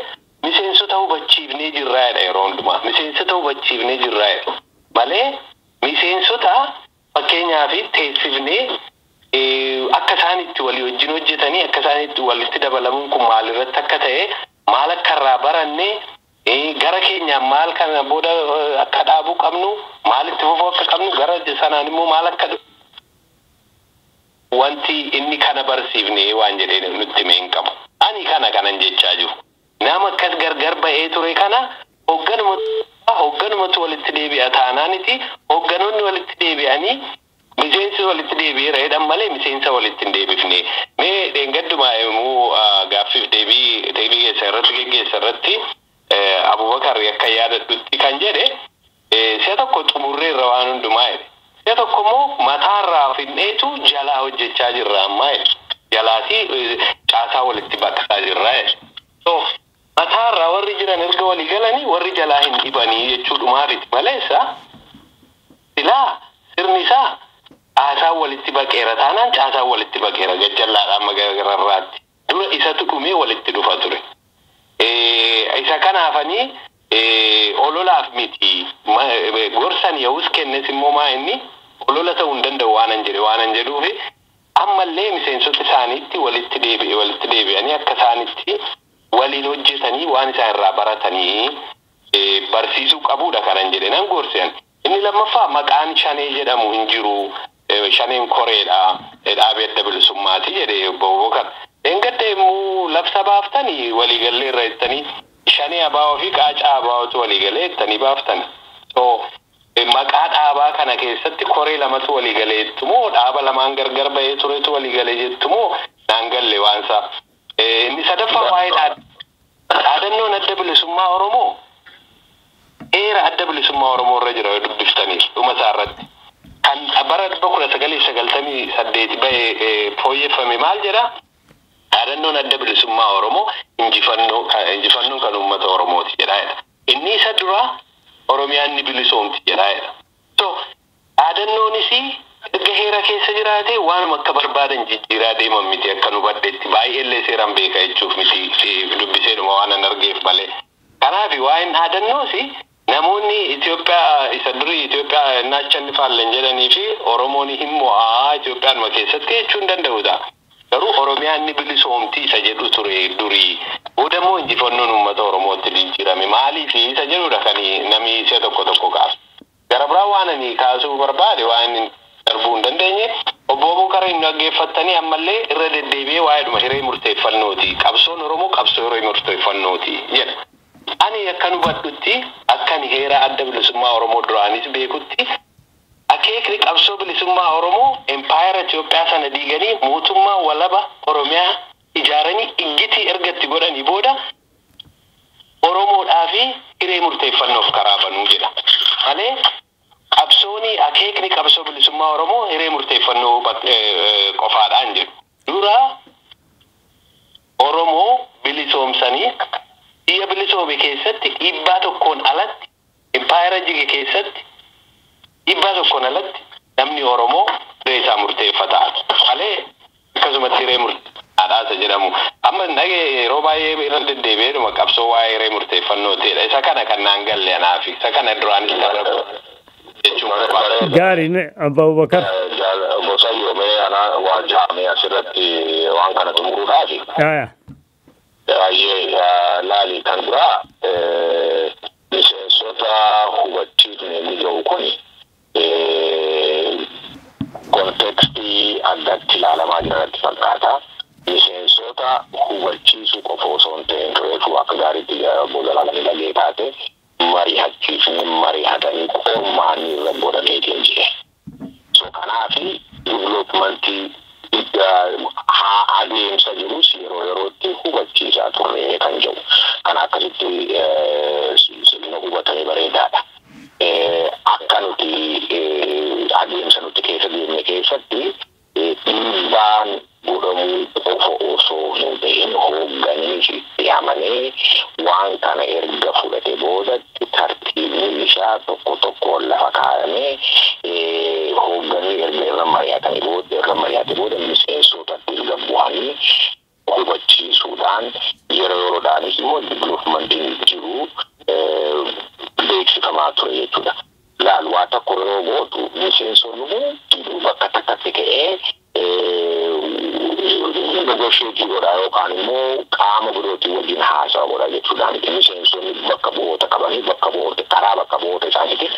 miseensota hubachiifnee jirraadha yeroo hundumaa. Miseensota hubachiifnee jirraadha. Malee miseensota fakkeenyaaf teessifnee akka isaan itti walii wajjin hojjetanii akka isaan itti walitti dabalamuun kun maalirratti akka ta'e maal akka irraa baranne gara keenyaan maal kana booda akka dhaabuu qabnu maal itti fufuu akka qabnu gara sanaan immoo maal akka wanti inni kana barsiifne waan jedhee nutti himee hin qabu. Ani kana kanan jechaa jiru. Nama akkas gargar ba'ee ture kana hoogganumatu walitti deebi'a taanaaniti hoogganoonni walitti deebi'anii miseensi walitti deebi'eera jedhan malee miseensa walitti hin deebifne. Mee dheengaddumaa yommuu gaaffiif deebii keessa irratti geggeessa irratti Abubakar akka yaadadhutti kan jedhe si'a tokko xumurreerra waan hundumaa jedhe. Si'a tokko immoo mataarraa finneetu jalaa hojjechaa jirra ammaa jedhe. Jalaatii caasaa walitti baqataa jirra jedhe. So mataarraa warri jiran erga walii galanii warri jalaa hin dhibanii jechuudhumaafiti maleessa silaa sirni isaa caasaan walitti baqeera taanaan caasaan walitti baqeera gajjallaadhaan magararraatti. Dura isatu dhumee walitti dhufa ture. Isa kanaafanii ololaaf miti gorsan Yahus kennes immoo maa inni olola ta'uu hin danda'u waan an jedhe waan an jedhuufi ammallee miseensota isaaniitti walitti deebi'anii akka isaanitti waliin hojjetanii waan isaan irraa baratanii barsiisuu qabuudha kanan jedhe nan gorsean. Inni lammaffaa maqaan shanee jedhamu hin jiru, shaneen koreedha dhaabee adda bilisummaati jedhe obbo Abubakar. Dheengadda immoo labsa baaftanii waliigallee irra jettanii shanee abaa'oo fi qaacaa abaa'ootu waliigalee jettanii baaftan. So maqaa dhaabaa kana keessatti koree lamatu waliigalee jettumoo dhaaba lamaan gargar ba'ee turetu waliigalee jettumoo naan galle waansaa. Inni sadaffaa waa'ee dhaadannoon adda bilisummaa Oromoo heera adda bilisummaa Oromoo irra jira dubbiftaniif dhuma isaa irratti. Kan bara 1998 ba'e fooyyeffame maal jedha? Dhaadannoon adda bilisummaa Oromoo injifannoo kan uummata Oromooti jedha. Inni isa dura Oromiyaan ni bilisoomti jedha. So dhaadannoonis erga heera keessa jiraate waanuma akka barbaadan jijjiiraa deeman miti akka nu baddeetti baay'eellee seeraan beeka jechuuf miti dubbiseedhuma waan an argeef malee. Kanaaf waa'een dhaadannoos namoonni Itoophiyaa isa durii Itoophiyaa naachanni faallen jedhanii fi Oromoon hin mo'aa Itoophiyaanuma keessatti jechuu hin danda'udha. Garuu Oromiyaan ni bilisoomti isa jedhu ture durii. Booda immoo injifannoon uummata Oromootti jijjiirame maaliif isa jedhudha kan namni isa tokko tokko kaasu. Gara biraa waan ani kaasuu barbaade waan darbuu hin dandeenye obbo Abubakar hin dhaggeeffattanii ammallee irra deddeebi'ee waa'eedhuma hiree murteeffannooti. Qabsoon Oromoo qabsoo hiree murteeffannooti jedha. Ani akkan hubadhutti akkan heera adda bilisummaa Oromoo duraanis beekutti akeekni qabsoo bilisummaa Oromoo empaayera Itoophiyaa sana diiganii mootummaa walaba Oromiyaa ijaaranii iggitii ergatti godhanii booda Oromoodhaa fi hiree murteeffannoof karaa banuu jedha. Malee qabsooni akeekni qabsoo bilisummaa Oromoo hiree murteeffannoo qofaadhaan jedhu. Dura Oromoo bilisoomsanii biyya bilisoome keessatti dhiibbaa tokkoon alatti empaayera jige keessatti dhiibbaa tokkoon alatti namni Oromoo hiree isaa murteeffata. Malee akkasumatti hiree murteeffata. Haadhaasa jedhamu. Amma dhagee yeroo baay'ee irra deddeebi'eedhuma qabsoo waa'ee hiree murteeffannoo ta'edha. Isa kana kan naan galle anaaf. Isa kana duraanis kan jechuun barbaada. Gaarii Abbaa Abubakar. Gosa yoomee ana waan jaamee asirratti waan kana xumuruudhaafi. Aya. Baay'ee laali kan biraa miseensota hubachiifne inni jiru kun kontekstii addatti ilaalamaa jiranatti fakkaata. Miseensota hubachiisuu qofa osoo hin ta'in reefuu akka gaariitti booda dhagee taate mari'achiifne mari'atanii qormaanni irra godhameetiin jire. So kanaafi developmentii haa adeemsa jirus yeroo yerootti hubachiisaa turre kan jedhu. Kana akkasitti sirna hubatamee bareedaadha. Akka nuti adeemsa nuti keessa deemne keessatti dhiibbaan godhamuu qofa osoo hin ta'in hoogganiis itti amanee waan kana erga fudhate boodatti tartiibni isaa tokko tokkoon lafa kaayamee hoogganii erga irra mari'atanii booda irra mari'ate booda miseensotatti erga bu'anii hubachiisuudhaan yeroo yeroodhaanis immoo developmentiin jiru beeksifamaa ture jechuudha. Laal waa tokko yeroo gootu miseensonni hundinuu bakka takkatti ka'ee negotiate godha yookaan immoo qaama birootii wajjin haasawa godha jechuudhaan miseensonni bakka bu'oota qabanii bakka bu'oota karaa bakka bu'oota isaaniitiin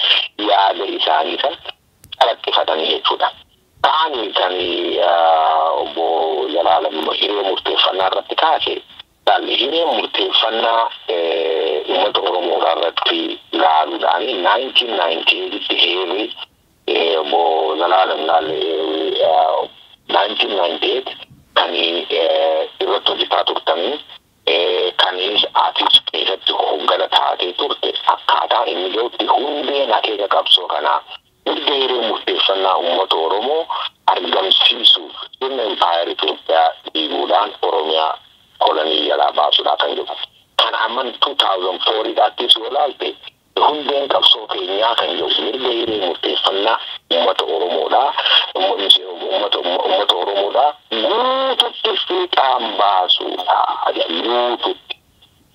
yaada isaanii kan calaqqifatanii jechuudha. Taani kan obbo Jalaalam hiree murteeffannaa irratti kaase laalli hiree murteeffannaa uummata Oromoo irratti laaluudhaan 1998tti heerri obbo Jalaalam laalle 1998 kan irratti hojjetaa turtanii kanis atis keessatti hoggana taatee turte akkaataa inni jirutti hundeen akeeka qabsoo kanaa mirga hiree murteeffannaa uummata Oromoo argamsiisuuf sirna impaayera Itoophiyaa diiguudhaan Oromiyaa kolonii jalaa baasuudhaa kan jedhu. Kan amman 2004 dhaattis yoo ilaalte hundeen qabsoo keenyaa kan jedhu mirga hiree murteeffannaa uummata Oromoodhaa uummata Oromoodhaa guututti fiixaan baasuudha guututti.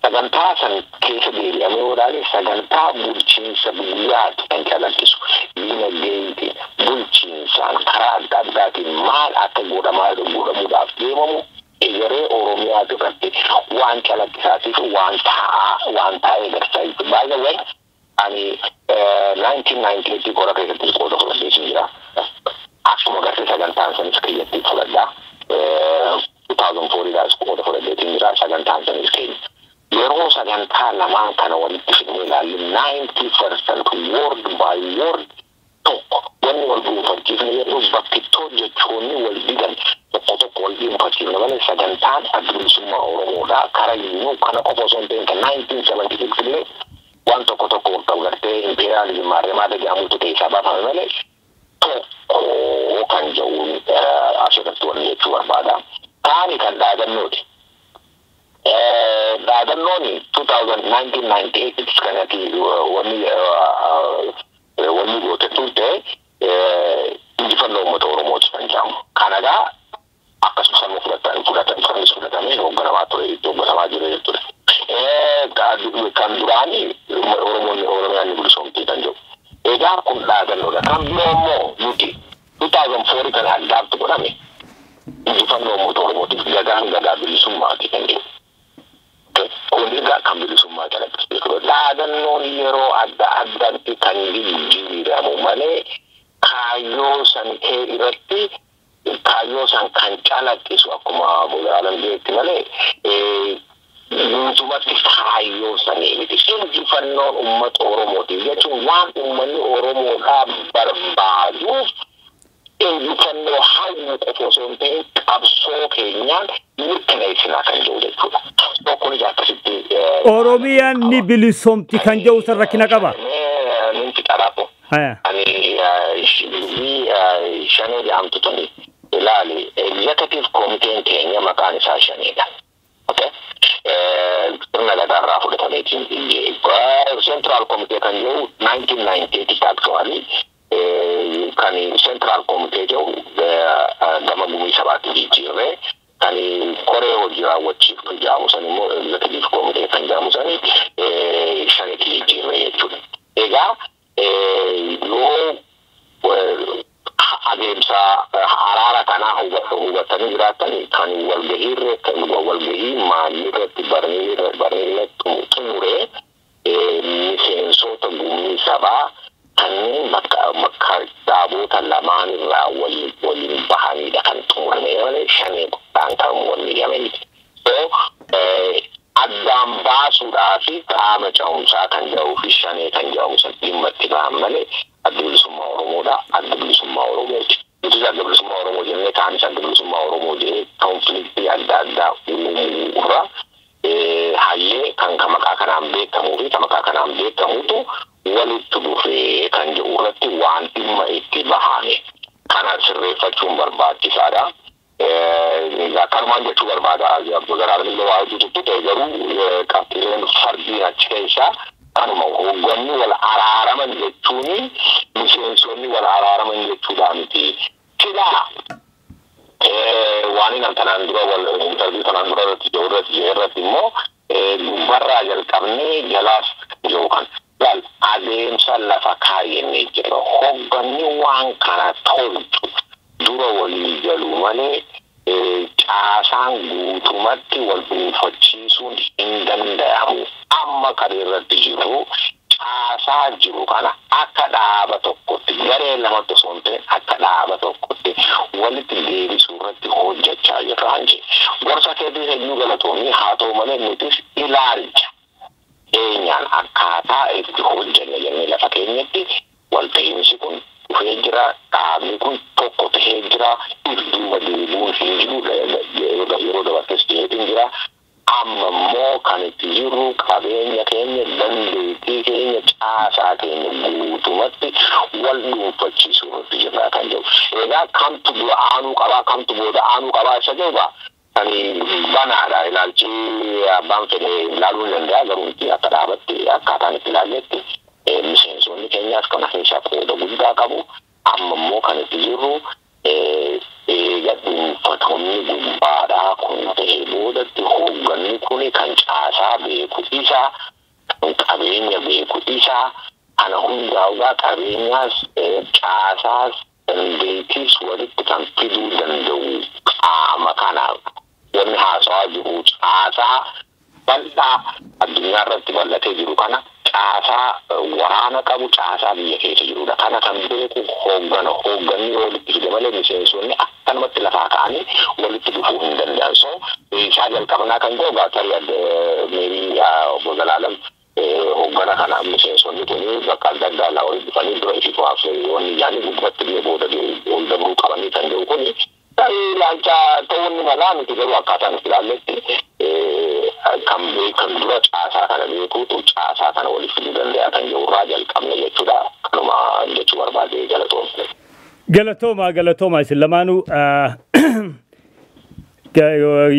Sagantaa san keessa deebi'amee yoo ilaalle sagantaa bulchiinsa biyyaati kan calaqqisu diinagdeetiin bulchiinsaan karaa adda addaatiin maal akka godhamaa godhamuudhaaf deemamu egeree Oromiyaa irratti waan calaqqisaatiif waan taa'aa waan taa'ee agarsiisa. By the way, ani 1998 qora keessatti qooda fudhadhee jira. Akkuma gartee sagantaan sanis kiyyatti fudhadhaa. 2004 dhaas qooda fudhadhee jira sagantaan sanis keenya. Yeroo sagantaa lamaan kana walitti fidnee ilaalle 90% word by word tokko wanni wal dhuunfachiifne yeroo bakkittoo jechoonni wal didan tokko tokko wal dhuunfachiifne malee sagantaan adda bilisummaa Oromoodhaa kara iyyuu kana qofa osoo hin ta'in kan 1976 illee waan tokko tokko wal gartee imperialism maarree jedhamutu keessaa baafame malee tokko kan jedhuun asirratti wanni jechuu barbaada. Taani kan dhaadannooti. Dhaadannoon 1998 kanatti wanni wanni goote turte injifannoo uummata Oromooti kan jedhamu. Kanagaa akkasuma sanuma fudhatan fudhatan sanis fudhatamee hoogganamaa ture itti hoogganamaa jiru jechuudha. Kan duraanii Oromoonni Oromiyaan ni bilisoomtii kan jedhu. Egaa kun dhaadannoodha. Kan biroo immoo nuti 2004 kan addaatti godhame injifannoo uummata Oromootiif gagaan gagaa bilisummaati kan jedhu. Kun egaa kan bilisummaa calaqqisiisudha. Dhaadannoon yeroo adda addaatti kan jijjiiramu malee kaayyoo san irratti kaayyoo san kan calaqqisu akkuma Bulaalan jeetti malee guutumatti kaayyoo sanii miti. Injifannoon uummata Oromootiif jechuun waan uummanni Oromoodhaa barbaaduuf injifannoo hawwu qofa osoo hin ta'in qabsoo keenyaan mirkaneessinaa kan jiru jechuudha. Kunis akkasitti. Oromiyaan ni bilisoomti kan jedhu san rakkina qaba. Ninti qaraabo. Ani shanee jedhamtu tuni ilaali executive committee keenya maqaan isaa shaneedha. Okay? Sirna gadaarraa fudhatameetiin central committee kan jedhu 1998 actually kan central committee jedhu gama gumii sabaatti jijjiirree kan Egaa yoo adeemsa araara kanaa hubatanii jiraatan kan walgahii maalirratti barnee xumuree miseensota gumii sabaa kanneen bakka dhaabota lamaan irraa waliin bahanidha kan xumurame malee shanee qophaan kan wal jedhame. So addaan baasuudhaa fi qaama ce'umsaa kan jedhuu fi shanee kan jedhamu san dhimma itti bahan malee Adda Bilisummaa Oromoodha. Adda Bilisummaa Oromooti. Nutis Adda Bilisummaa Oromoo jennee kaanis Adda Bilisummaa Oromoo jedhee konfliktii adda addaa uumuurra hayyee kan maqaa kanaan beekamuu fi kan maqaa kanaan beekamutu walitti dhufee kan jedhu irratti waan dhimma itti bahame. Kana sirreeffachuun barbaachisaadha. Egaa kanumaan jechuu barbaada. Zalaalam illee waa hojjetutti ta'e garuu qabxiileen fardiin achi keessaa kanuma hoogganni wal araaraman jechuun miseensonni wal araaraman jechuudha miti. Silaa waan inni tanaan dura wal interview tanaan dura irratti jiru irratti irratti immoo gubbarraa jalqabnee jalaas jiru kan laal adeemsa lafa kaayyannee jira. Hoogganni waan kana tolchu dura walii galuu malee caasaan guutumatti wal dhuunfachiisuun hin danda'amu. Amma kan irratti jiru caasaa jiru kana akka dhaaba tokkotti garee lamatti osoo hin ta'in akka dhaaba tokkotti walitti deebisuu irratti hojjechaa jirra hanji. Gorsa keetii hedduu galatoomii haa ta'u malee nutis ilaalcha keenyaan akkaataa itti hojjenna jennee lafa keenyatti walta'iinsi kun dhufee jira, dhaabni kun tokko tahee jira, if duuba deebi'uun hin jiru, yeroo dabartes ta'eetiin jira. Amma immoo kan itti jirru qabeenya keenya, dandeettii keenya, caasaa keenya guutumatti wal dhuunfachiisuu irratti jirra kan jedhu. Egaa kamtu dura aanuu qabaa, kamtu booda aanuu qabaa isa jedhu kan banaadha. Ilaalchi abbaan fedhe ilaaluu ni danda'a garuu nuti akka dhaabatti akkaataan itti ilaalletti miseensonni keenyaas kana keessaa qooda guddaa qabu. Amma immoo kan itti jirru eega dhuunfatamni gubbaadhaa kun ta'e boodatti hoogganni kun kan caasaa beeku isaa, kan qabeenya beeku isaa, kana hundaa'ugaa qabeenyaas caasaas dandeettiis walitti kan fiduu danda'u qaama kana wanni haasawaa jiru caasaa bal'aa addunyaa irratti bal'atee jiru kana caasaa waraana qabu caasaa biyya keessa jirudha. Kana kan beeku hooggana hoogganni yoo walitti fide malee miseensonni akkanumatti lafaa ka'anii walitti dhufuu hin danda'an. So isaa jalqabnaa kan jiru egaa tarii meebii obbo Zalaalam hooggana kana miseensonni kun bakka adda addaa irraa walitti dhufanii dura ifi qofaaf wanni ijaanii gubbatti illee booda ol dabruu qabanii kan jiru kuni tarii ilaalcha ta'uu ni mala nuti garuu akkaataan itti ilaalletti kan beekan dura caasaa kana beekuutu caasaa kana walitti fiduu danda'a kan jiru irraa jalqabne jechuudha. Kanuma jechuu barbaade galatoomne. Galatooma galatooma isin lamaanuu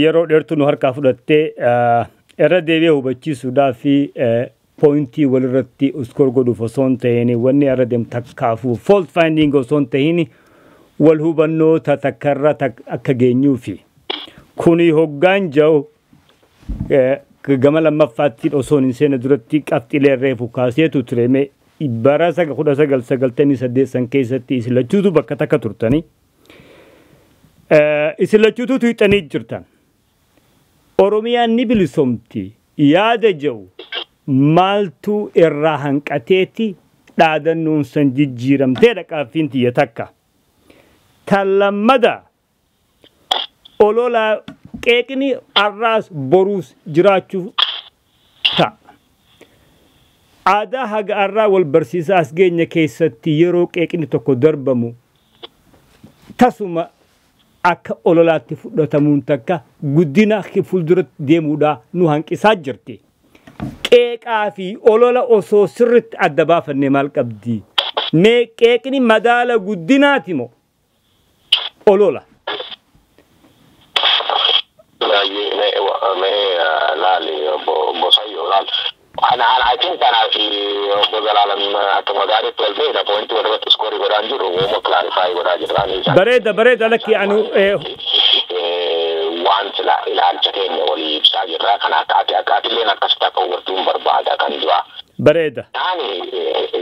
yeroo dheertuu nu harkaa fudhattee irra deebi'ee hubachiisuudhaa fi pointii walirratti score godhuuf osoo hin ta'in wanni irra deemu takkaafuu fault finding osoo hin ta'in wal hubannoota takkarra akka geenyuufi. Kuni hoggaan jiru gama lammaffaatti osoo hin seenne duratti qabxiilee reefu kaaseetu ture mee bara 1998 san keessatti isin lachuutu bakka takka turtanii. Isin lachuutu tuuxanii jirtan. Oromiyaan ni bilisomti yaada jedhu maaltu irraa hanqateeti dhaadannoon san jijjiiramteedha qaaffiin tiyya takka. Tan lammada olola qeeqni arraas boruus jiraachuuf ta'a. Aadaa haga arraa wal barsiisaa as geenya keessatti yeroo qeeqni tokko darbamu tasuma akka ololaatti fudhatamuun takka guddina fuulduratti deemuudhaa nu hanqisaa jirti. Qeeqaa fi olola osoo sirriitti adda baafannee maal qabdi? Mee qeeqni madaala guddinaati moo olola? Mee laali obbo Sayyoo laal. Ana I think kanaaf obbo Zalaalam akkuma gaariitti wal beekna pointii walirratti score godhaa hin jiru uuma clarify godhaa jirra. Bareeda bareeda lakki anu waan sila ilaalcha keenya walii ibsaa jirra. Kana akka ati akka atilleen akkasitti akka hubattuun barbaada kan dura. Bareeda.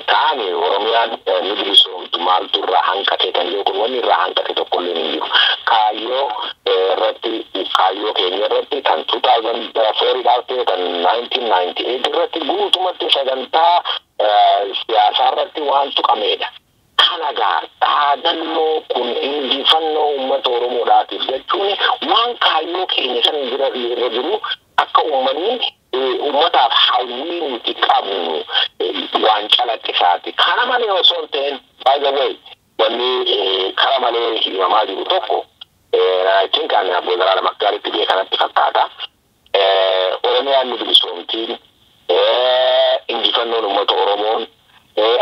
Taani Oromiyaan ni bilisoomtu maaltu irraa hanqate kan jiru kun wanni irraa hanqate tokkollee hin jiru. Kaayyoo irratti, kaayyoo keenya irratti kan 2004 dhaaf ta'e, kan 1998 irratti guutumatti sagantaa siyaasaa irratti waan tuqameedha. Kana gaa dhaadannoo kun injifannoo uummata Oromoodhaatiif jechuun waan kaayyoo keenya san jira irra jiru akka uummanni uummataaf hawwii nuti qabnu waan calaqqisaati. Kana malee osoo hin ta'in, by the way, wanni kara malee himamaa jiru tokko, I think ani Abbo Zalaalam Akkaaritti beekanatti fakkaata. Oromiyaan ni bilisoomtiin, injifannoon uummata Oromoon,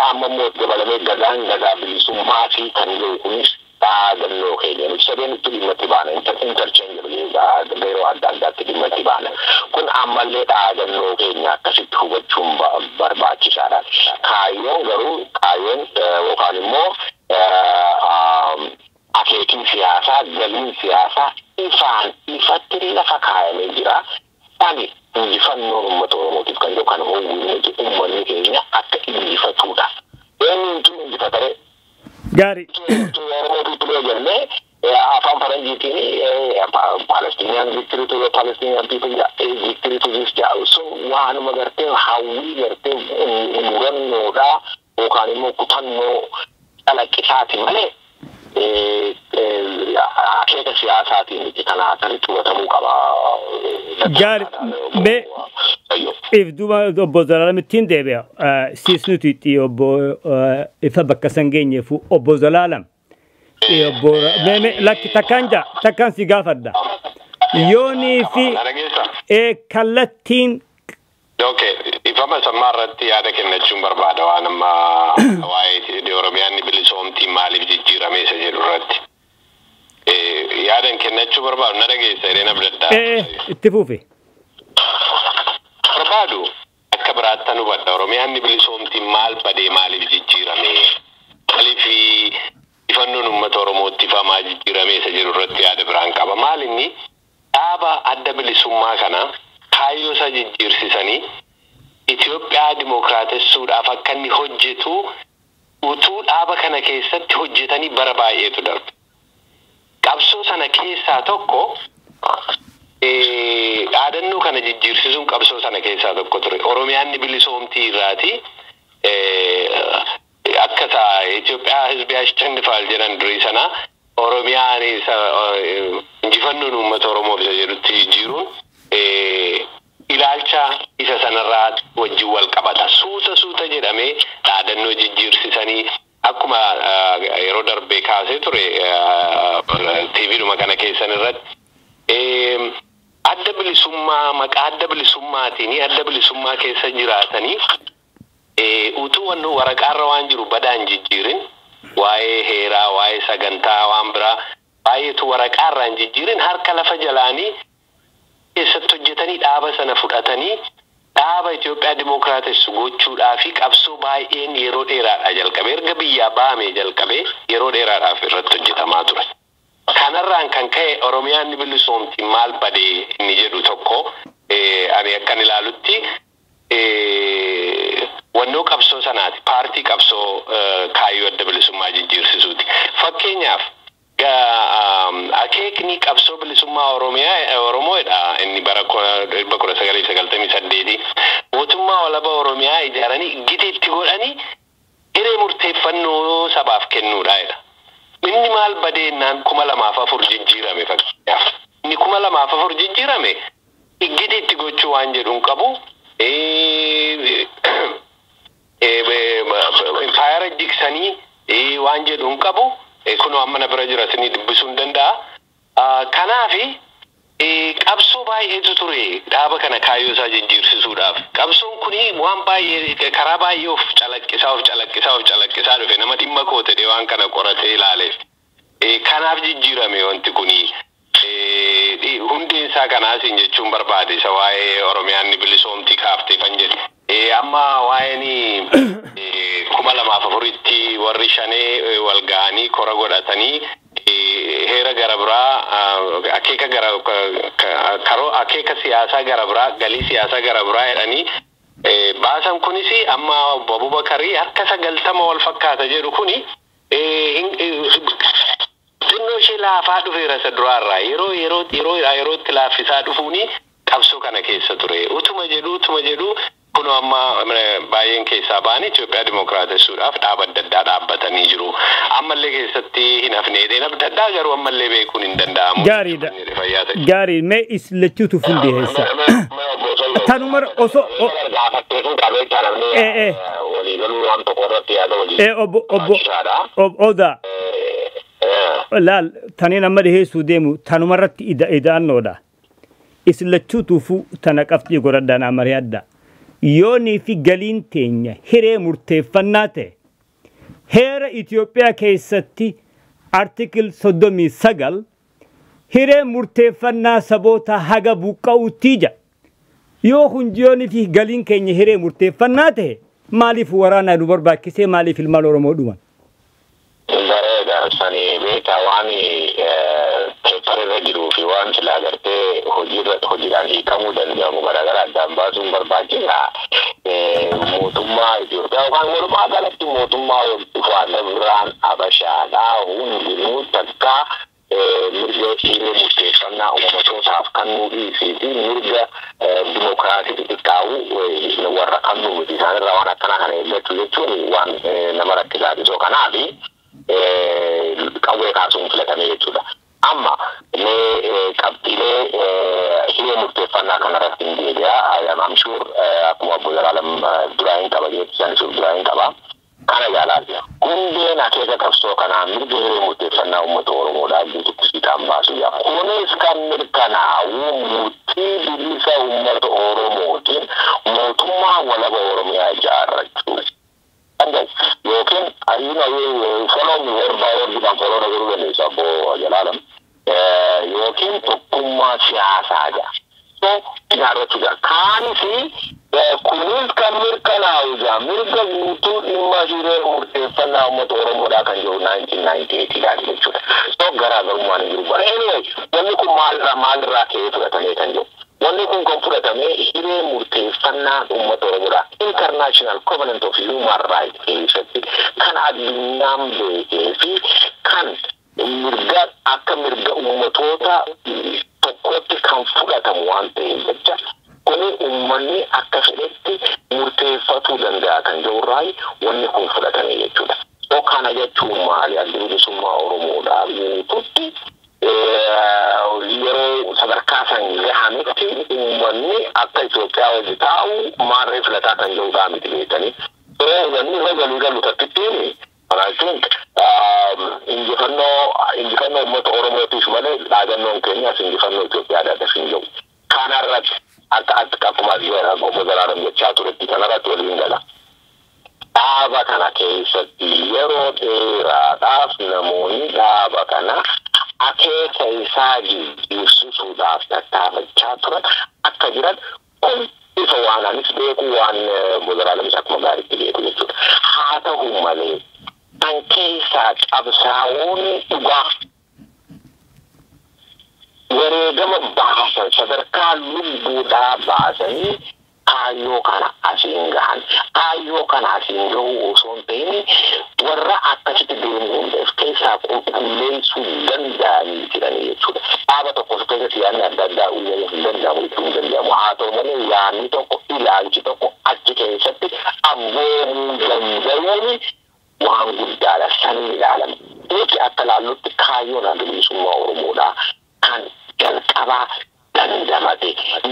amma immoo dabalamee gadaan gadaa bilisummaa fi kan jiru kunis dhaadannoo keenya nuti sadeenitti dhimma itti baana, interchangeable, yeroo adda addaatti dhimma itti baana. Kun ammallee dhaadannoo keenya akkasitti hubachuun barbaachisaadha. Kaayyoon garuu, kaayyoon yookaan immoo akeekiin siyaasaa, galiin siyaasaa ifaan ifatti lafa kaayamee jira. Ani injifannoon uummata Oromootiif kan jiru kan hawwinu uummanni keenya akka injifatudha. Eenyutu injifatare? Gaarii. Oromoo people jennee afaan faranjiitiin Palestinian victory to the Palestinian people, victory to this jedhu sun waanuma gartee hawwii gartee murannoodhaa yookaan immoo kutannoo calaqqisaati malee akeeka siyaasaatiin miti. Kana akkasitti hubatamuu qaba. Gaarii. Mee if duuba Obbo Zalaalam ittiin deebi'a. Siis nuti itti obbo ifa bakka san geenyeefu Obbo Zalaalam. Obbo mee lakki takkaan jaa takkaan si gaafadha. Yoonii fi kallattiin Okay, ifama sammaa irratti yaada kennachuun barbaada waan amma waa'ee Oromiyaan bilisoomtii maaliif jijjiirame isa jedhu irratti. Yaadan kennachuu barbaadu, na dhageessa jedheen abdaddaa. Itti fufi. Barbaadu akka biraattan hubadha. Oromiyaan bilisoomtii maal badee maaliif jijjiirame? Maaliif ifannoon uummata Oromootti ifamaa jijjiirame isa jedhu irratti yaada biraan qaba. Maal inni dhaaba adda bilisummaa kana kaayyoo isaa jijjiirsisanii Itoophiyaa dimookiraatessuudhaaf akka inni hojjetu utuu dhaaba kana keessatti hojjetanii bara baay'eetu darbe. Qabsoo sana keessaa tokko dhaadannoo kana jijjiirsisuun qabsoo sana keessaa tokko ture. Oromiyaan ni bilisoomtii irraati. Akka isaa Itoophiyaa ህዝብ ያሸንፋል jedhan durii sana Oromiyaan injifannoon uummata Oromoof isa jedhutti jijjiiruun ilaalcha isa sanarraa wajjin wal qabata. Suuta suuta jedhamee dhaadannoo jijjiirsisanii akkuma yeroo darbee kaasee ture TVdhuma kana keessan irratti adda bilisummaa maqaa adda bilisummaatiin adda bilisummaa keessa jiraatanii utuu wannu waraqaarra waan jiru badaan jijjiirin, waa'ee heeraa, waa'ee sagantaa, waan biraa baay'eetu waraqaarra hin jijjiirin, harka lafa jalaanii keessatti hojjetanii dhaaba sana fudhatanii dhaaba Itoophiyaa dimookiraatessu gochuudhaa fi qabsoo baay'een yeroo dheeraadhaa jalqabee, erga biyyaa bahamee jalqabee yeroo dheeraadhaaf irratti hojjetamaa ture. Kanarraan kan ka'e Oromiyaan ni bilisoomti maal badee inni jedhu tokko ani akkan ilaalutti wannoo qabsoo sanaati, paartii qabsoo kaayyoo adda bilisummaa jijjiirsisuuti. Fakkeenyaaf akeekni qabsoo bilisummaa Oromiyaa Oromoodha inni bara 1998 mootummaa walaba Oromiyaa ijaaranii gitiitti godhanii hiree murteeffannoo sabaaf kennuudha jedha. Inni maal badeennaan 2004 jijjiirame fakkeenyaaf. Inni 2004 jijjiirame gitiitti gochuu waan jedhu hin qabu. Impaayara jigsanii waan jedhu hin qabu. Kunoo amma na bira jira, isinii dubbisuu hin danda'a. Kanaafi qabsoo baay'eetu ture dhaaba kana kaayyoo isaa jijjiirsisuudhaaf. Qabsoon kuni waan baay'ee karaa baay'ee of calaqqisaa, of calaqqisaa, of calaqqisaa dhufe nama dhimma koo ta'e waan kana qoratee ilaaleef. Kanaaf jijjiirame wanti kuni. Hundeen isaa kanaasiin jechuun barbaade isa waa'ee Oromiyaan ni bilisoomtii kaaftee kan jedhe. Amma waa'een 2004tti warri shanee wal ga'anii kora godhatanii heera gara biraa, akeeka gara karoo, akeeka siyaasaa gara biraa, galii siyaasaa gara biraa jedhanii Baasan kunis amma obbo Abubakarii harka 90 wal fakkaata jedhu kuni xinnoo ishee laafaa dhufeera isa duraarraa yeroo yeroo yeroo yerootti laaffisaa dhufuuni qabsoo kana keessa ture. Utuma jedhu utuma jedhu kun amma baay'een keessaa ba'anii Itoophiyaa dimookiraatessuudhaaf dhaaba adda addaa dhaabbatanii jiru. Ammallee keessatti hin hafne dheena adda addaa garuu ammallee beekuun hin danda'amu. Gaariidha. Gaarii mee is lachuutu fuldee heessa. Tanuma osoo obbo obbo odaa laal taniin amma dhiheessuu deemu tanumarratti ida'annoodha. Isin lachuutuufu tana qabxii godhadhaan amari'adha. Yoonii fi galiin teenya hiree murteeffannaa ta'e heera Itoophiyaa keessatti artikil 39 hiree murteeffannaa saboota haga buqqa'uutti ija. Yoo hunjiyoonii fi galiin keenya hiree murteeffannaa ta'e maaliif waraanaa nu barbaachisee maaliif ilmaan Oromoo dhuman? Bareeda sani beektaa waan peeparra jiruu fi waan silaa gartee hojiidhaan hiikamuu danda'amu garaagaraa addaan baasuun barbaachisaa. Mootummaa Itoophiyaa yookaan walumaa galatti mootummaa biraan Abashaadhaa hundinuu takka mirga hiree murteeffannaa uummatootaaf kan dhiisee fi mirga dimookiraasii xixiqqaa'u warra kan nu miti isaanirraa waan akkanaa kana eeggachuu jechuun waan nama rakkisaa so kanaafi qawwee kaasuun filatamee jechuudha. Amma mee qabxiilee hiree murteeffannaa kanarratti hin deebi'a. I'm sure akkuma obbo Zalaalam duraa hin qaba jechuun duraa hin qaba. Kana jaalaa hundeen akeeka qabsoo kanaa mirga hiree murteeffannaa uummata Oromoodhaa guututti fiixaan baasu jira. Kunis kan mirkanaa'u murtii bilisa uummata Oromootiin mootummaa walaba Oromiyaa ijaarrachuu. Yookiin ariina follow me word by word kan follow na godhuu dandeessu obbo Jalaalam. Yookiin tokkummaa siyaasaa jira. So ijaarrachuu jira. Kaanis kunis kan mirkanaa'u jira. Mirga guutuu dhimma hiree murteeffannaa uummata Oromoodhaa kan jiru 1998 dha jechuudha. So garaagarummaan hin jiru. But anyway, wanni kun maalirraa ka'ee fudhatamee kan jiru. Wanni kun kan fudhatame hiree murteeffannaa uummata Oromoodhaa. International Covenant of Human Rights keessatti kan addunyaan beekee fi kan mirga akka mirga uummatoota tokkotti kan fudhatamu waan ta'eef jecha kuni uummanni akka fedhetti murteeffatuu danda'a kan jirurraa wanni kun fudhatame jechuudha. So kana jechuun maali? Adda bilisummaa Oromoodhaa guututti yeroo sadarkaa san gahametti uummanni akka Itoophiyaa hojii taa'u maarree filataa kan jirudhaa miti beekanii. Wanni irra galii galu takkittiin I think injifannoo uummata Oromootiif malee dhaadannoon keenyas injifannoo Itoophiyaadhaaf hin jiru. Kanarratti akka akkuma obbo Zalaalam jechaa turetti kanarratti waliin gala. Dhaaba kana keessatti yeroo dheeraadhaaf namoonni dhaaba kana akeeka isaa jijjiirsisuudhaaf tattaafachaa turan akka jiran kun ifa waan anis beeku waan obbo Zalaalamis akkuma gaariitti beeku jechuudha. Haa ta'u malee kan keessaa qabsaa'oonni dhugaa wareegama baasan sadarkaa lubbuudhaa baasanii kaayyoo kana asiin gahan. Kaayyoo kana asiin gahuu osoo hin ta'in warra akkasitti deemu hundaaf keessaa qulqulleessuu danda'anii jiranii jechuudha. Dhaaba tokko keessatti yaadni adda addaa uumamuu hin danda'amu jechuun hin danda'amu. Haa ta'u malee yaadni tokko ilaalchi tokko achi keessatti abboomuu danda'uun waan guddaadha sanii ilaalama. Nuti akka laallutti kaayyoon adda bilisummaa Oromoodhaa kan jalqabaa dandamate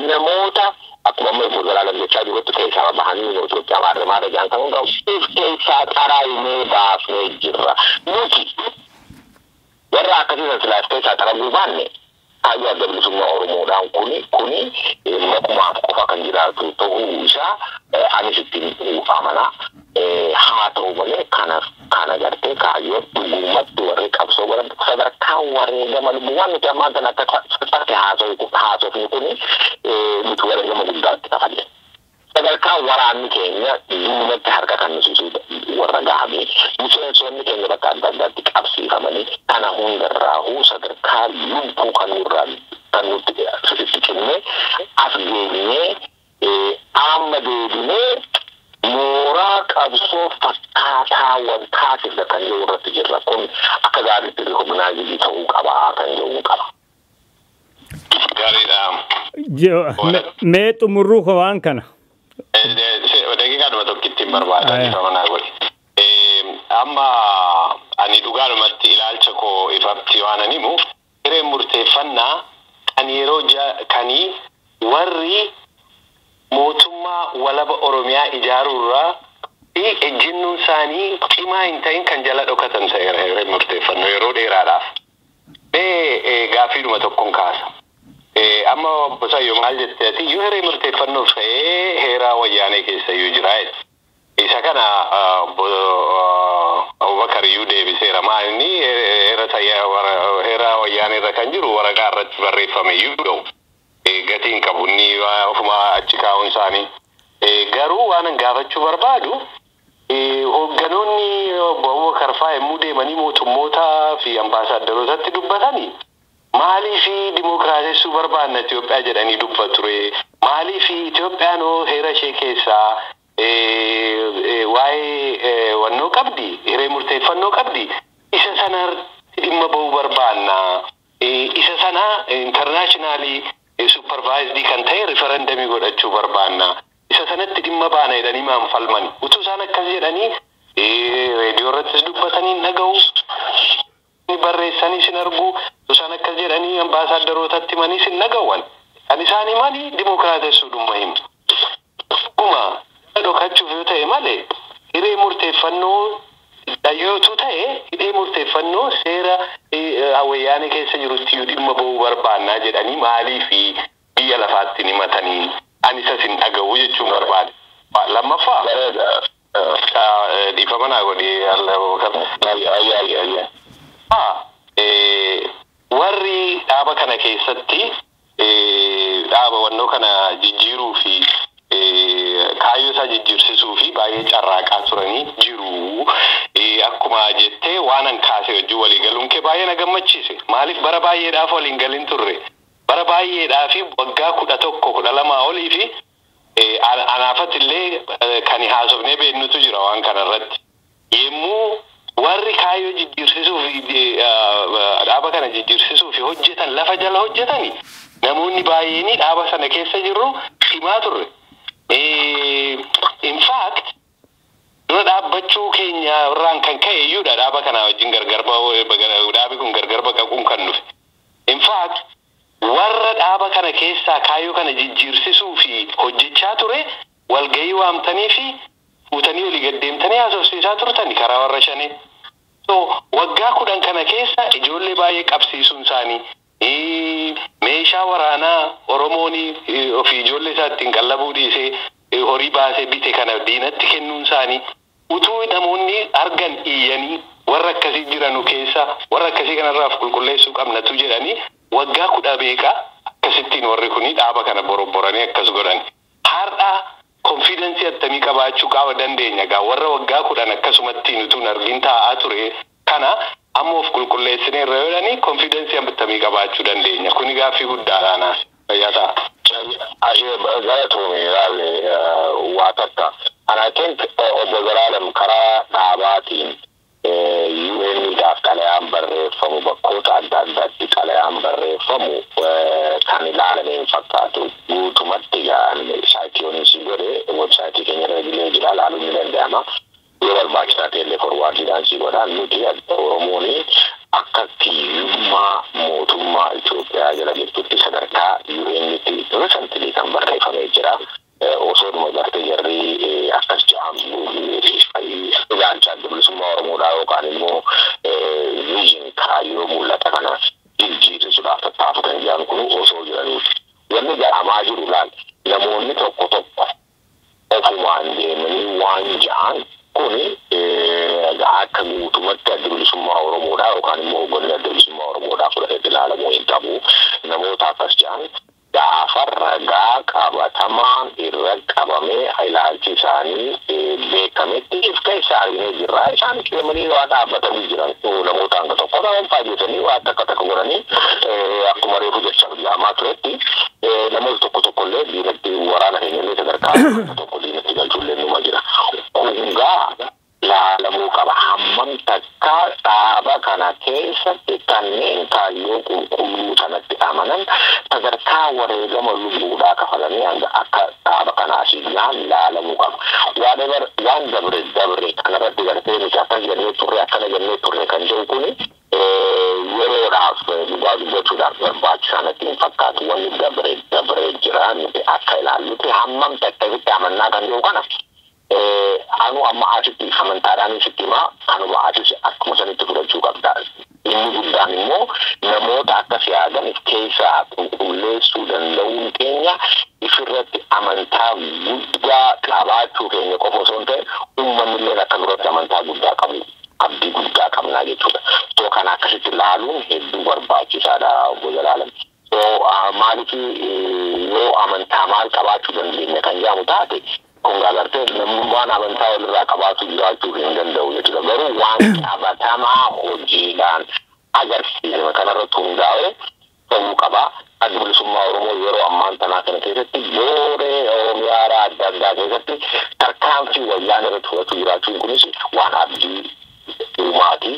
namoota akkuma amma obbo Zalaalam jechaa jirutti keessaa bahanii Itoophiyaa maarra maarra jaan kan hundaa'u if keessaa xaraayinee baafnee jirra. Nuti warra akkasii san silaaf keessaa xaraguu baanne kaayyoo adda bilisummaa Oromoodhaan kuni maqumaaf qofa kan jiraatu ta'uu isaa anis ittiin amanaa. Haa ta'u malee kana gartee kaayyoo dhugumatti warri qabsoo godhan sadarkaa wareegama lubbuu waan nuti ammaan kana akka salphaatti haasofni kuni nuti wareegama guddaatti kafalle. Sadarkaa waraanni keenya diinatti harka kan nusiisu warra gahamee miseensonni keenya bakka adda addaatti qabsiifamanii kana hundarraahuu sadarkaa lubbuu kan nurraa kan nuti itti cimnee as geenyee amma Deebinee mooraa qabsoo fakkaataa wal taasifna kan jiru irratti jirra. Kun akka gaariitti recognize ta'uu qaba kan jedhu qaba. Gaariidha. Mee xumurruu waan kana. Daqiiqaadhuma tokkittiin barbaada dhiifama naa godhi. Amma ani dhugaadhumatti ilaalcha koo ifatti waan ani himu, hireen murteeffannaa kan yeroo kanii warri mootummaa walaba Oromiyaa ijaaruurraa fi ejjennoon isaanii cimaa hin ta'in kan jala dhokatan hireen murteeffannoo yeroo dheeraadhaaf. Mee gaaffiidhuma tokkoon kaasa. Amma obbo Sayyoo maal jettee ati iyyuu hiree murteeffannoof ta'ee heeraa wayyaanee keessa iyyuu jira jedhe. Isa kana obbo Abubakar iyyuu deebiseera. Maal inni heera wayyaanee irra kan jiru waraqaa irratti barreeffame iyyuu ga'u. Gatiin hin qabu inni ofuma achi kaa'uun isaanii. Garuu waan an gaafachuu barbaadu, hoogganoonni obbo Abubakar fa'aa yommuu deemanii mootummootaa fi ambaasaadarotatti dubbatanii, maaliif dimookiraatessuu barbaanna Itoophiyaa jedhanii dubbatu ture? Maaliif Itoophiyaan hoo heera ishee keessaa waa'ee wannoo qabdi, hiree murteeffannoo qabdi, isa sana dhimma ba'uu barbaanna. Isa sana internationally supervised kan ta'e referendum godhachuu barbaanna. Isa sanatti dhimma baana jedhanii maan falmani? Utuu isaan akkas jedhanii reediyoo irrattis dubbatanii hin dhaga'u. Barreessanii sin argu. Isaan akkas jedhanii ambaasaadarotatti himanii sin dhaga'uwan. Kan isaan himanii dimookiraatessuu dhumma himu. Dhuguma dhokachuuf yoo ta'e malee, hiree murteeffannoo dhayyootu ta'e, hiree murteeffannoo seera wayyaanee keessa jirutti iyyuu dhimma ba'uu barbaannaa jedhanii maaliif biyya lafaatti himatanii ani isa sin dhaga'u jechuun barbaade. Lammaffaa, dhiifama naa godhi. Warri dhaaba kana keessatti dhaaba wannoo kana jijjiiruu fi kaayyoo isaa jijjiirsisuu fi baay'ee carraaqaa turanii jiru. Akkuma jettee waan an kaase wajjin walii galuun kee baay'ee na gammachiise. Maaliif bara baay'eedhaaf waliin galin turre? Bara baay'eedhaa fi waggaa 11, 12 olii fi anaafatti illee kan haasofnee beeknutu jira waan kana irratti. Yemmuu warri kaayyoo jijjiirsisuu fi dhaaba kana jijjiirsisuu fi hojjetan lafa jala hojjetani, namoonni baay'een dhaaba sana keessa jirru himaa turre. In fact, dura dhaabbachuu keenya irraan kan ka'e iyyuudha dhaaba kana wajjin gargar dhaabi kun gargar baqaquun kan dhufe. In fact, warra dhaaba kana keessaa kaayyoo kana jijjiirsisuu fi hojjechaa ture walgahii waamtanii fi fuutanii olii gad deemtanii haasofsiisaa turtani karaa warra shanii. So waggaa 10 kana keessa ijoollee baay'ee qabsiisuun isaanii, meeshaa waraanaa Oromoon ofii ijoollee isaa ittiin qallabuu dhiisee horii baasee bite kana diinatti kennuun isaanii, utuu namoonni argan iyyanii warra akkasii jiranu keessa warra akkasii kanarraaf qulqulleessuu qabnatu jedhanii, waggaa kudha beekaa akkasittiin warri kuni dhaaba kana borobboranii akkas godhan. Har'a confidence attamii qabaachuu qaba dandeenya gaa warra waggaa 10 akkasumattiin utuu hin argin taa'aa ture kana amma of qulqulleessinee irra jedhanii confidence attamii qabaachuu dandeenya? Kuni gaaffii guddaadha naaf. Fayyaa ta'a. Galatoomii waa takka. And I think obbo Zalaalam, karaa dhaabaatiin UN-dhaaf xalayaan barreeffamu, bakkoota adda addaatti xalayaan barreeffamu kan ilaalame hin fakkaatu. Guutumatti site si godhe website keenya irra illee jira, ilaaluun ni danda'ama. Yoo barbaachisaa ta'e illee forwardiidhaan si godha. Nuti Oromoon akka kiyyummaa mootummaa Itoophiyaa jala jirtutti sadarkaa UN-tti recently kan barreeffamee jira. Osoo dhuma gartee jarri akkas jedhamu ilaalcha adda bilisummaa Oromoodhaa yookaan immoo vision kaayyoo mul'ata kana jijjiirrisuudhaaf tattaafatan jedhan kun osoo jiranuuti. Wanni jedhamaa jiru, laal, namoonni tokko tokko ofumaan deemanii waan ja'an kuni akka guutumatti adda bilisummaa Oromoodhaa yookaan immoo hoogganni adda bilisummaa Oromoodhaa fudhatee ilaalamuu hin qabu. Namoota akkas jedhan gaafa ragaa qabatamaan irra qabamee ilaalchi isaanii beekametti if keessa arginee jirra. Isaan deemanii waa dhaabbatanii jiran namoota hanga tokko ta'an fayyadanii waa takka takka godhanii, akkuma reefu jecha jaamaa turetti namoota tokko tokko illee diinatti waraana keenya illee sadarkaa tokko keessatti kanneen kaayyoo qulqulluu sanatti amanan sadarkaa wareegama lubbuudhaa kafalanii hanga akka dhaaba kanaa si gahan laalamuu qaba. Waan dabre dabre kanarratti gartee nuti akkas jennee turre, akkana jennee turre kan jiru kuni yeroodhaaf dhugaa dubbachuudhaaf barbaachisaa natti hin fakkaatu. Wanni dabre dabre jira. Nuti akka ilaallutti hammam takkasitti amannaa kan jiru kana anu amma asitti amantaadhaan sitti himaa, anuma asis akkuma sanitti fudhachuu qabda. Inni guddaan immoo namoota akkas yaadan if keessaa qulqulleessuu danda'uun keenya ifirratti amantaa guddaa qabaachuu keenya qofa osoo hin ta'in, uummanni illee akka duratti amantaa guddaa qabu, abdii guddaa qabnaa jechuudha. So kana akkasitti ilaaluun hedduu barbaachisaadha, obbo Jalaalam. So maaliif yoo amantaa maal qabaachuu dandeenya kan jedhamu taate, kun agartee namummaan amantaa walirraa qabaatu jiraachuu hin danda'u jechuudha. Garuu waan qabatamaa hojiidhaan agarsiisame kanarratti hundaa'ee ta'uu qaba. Adda Bilisummaa Oromoo yeroo ammaan tanaa kana keessatti gooree Oromiyaa adda addaa keessatti tarkaanfii wayyaan irratti fudhachuu jiraachuun kunis waan abdii uumaati.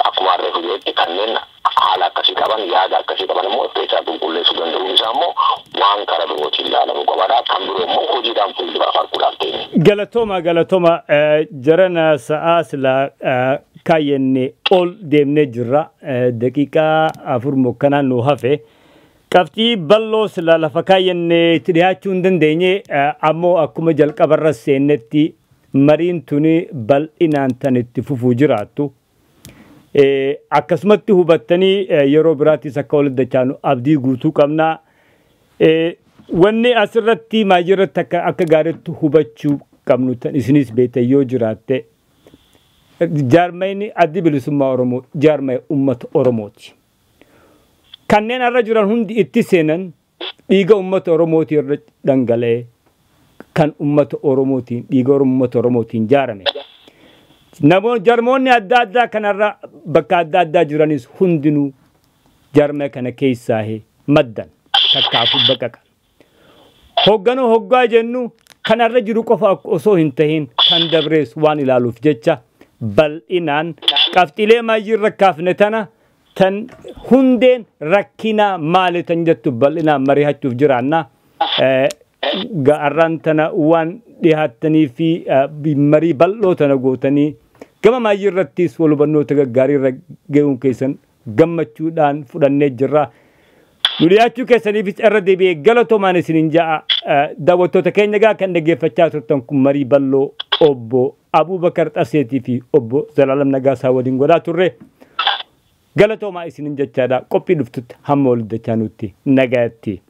Akkuma harree fuulleetti kanneen haala akkasii qaban, yaada akkasii qaban immoo keessaa qulqulleessuu danda'uun isaa immoo waan karaa birootiin ilaalamuu qabadha. Kan biroo immoo hojiidhaan fuulduraaf arguudhaaf ta'e. Galatooma, galatooma. Jarana sa'aa silaa kaayyenne ol deemnee jirra. Daqiiqaa 4 mokkanaan nu hafe. Qabxii bal'oo silaa lafa kaayyenne itti dhiyaachuu hin dandeenye, ammoo akkuma jalqabarra seennetti mariin tuni bal'inaan tan itti fufuu jiraattu. Akkasumatti hubattanii yeroo biraattis akka walitti dachaanu abdii guutuu qabna. Wanni asirratti maayirratti akka gaariitti hubachuu qabnu tan isinis beektan yoo jiraatte, jaarmayni Addi Bilisummaa Oromoo jaarmaya uummata Oromooti. Kanneen irra jiran hundi itti seenan dhiiga uummata Oromootii irra dhangala'ee kan uummata Oromootiin, dhiiga uummata Oromootiin jaarame. Namoonni jarmoonni adda addaa kanarra bakka adda addaa jiranis hundinuu jarma kana keessaa maddan takkaafuu baqaqan. Hoogganuu hoggaa jennu kanarra jiru qofa osoo hin tahin kan dabrees waan ilaaluuf jecha, bal'inaan qabxiilee maayyiirra kaafne tana tan hundeen rakkinaa maali tan jettu bal'inaan mari'achuuf jiraanna. Ga'arraan tana waan dhihaattanii fi marii bal'oo tana gootanii gama maayyii irrattis wal hubannoota gaggaarii irra ga'uun keessan gammachuudhaan fudhannee jirra. Nu dhiyaachuu keessaniifis irra deebi'ee galatoomaan isiniin ja'a. Daawwattoota keenya gaa kan dhaggeeffachaa turtan kun marii bal'oo obbo Abuubakar Xaseetii fi obbo Zalaalam Nagaasaa waliin godhaa turre. Galatoomaa isiniin jechaadha. Qophii dhuftutti hamma walitti dachaanutti nagaatti.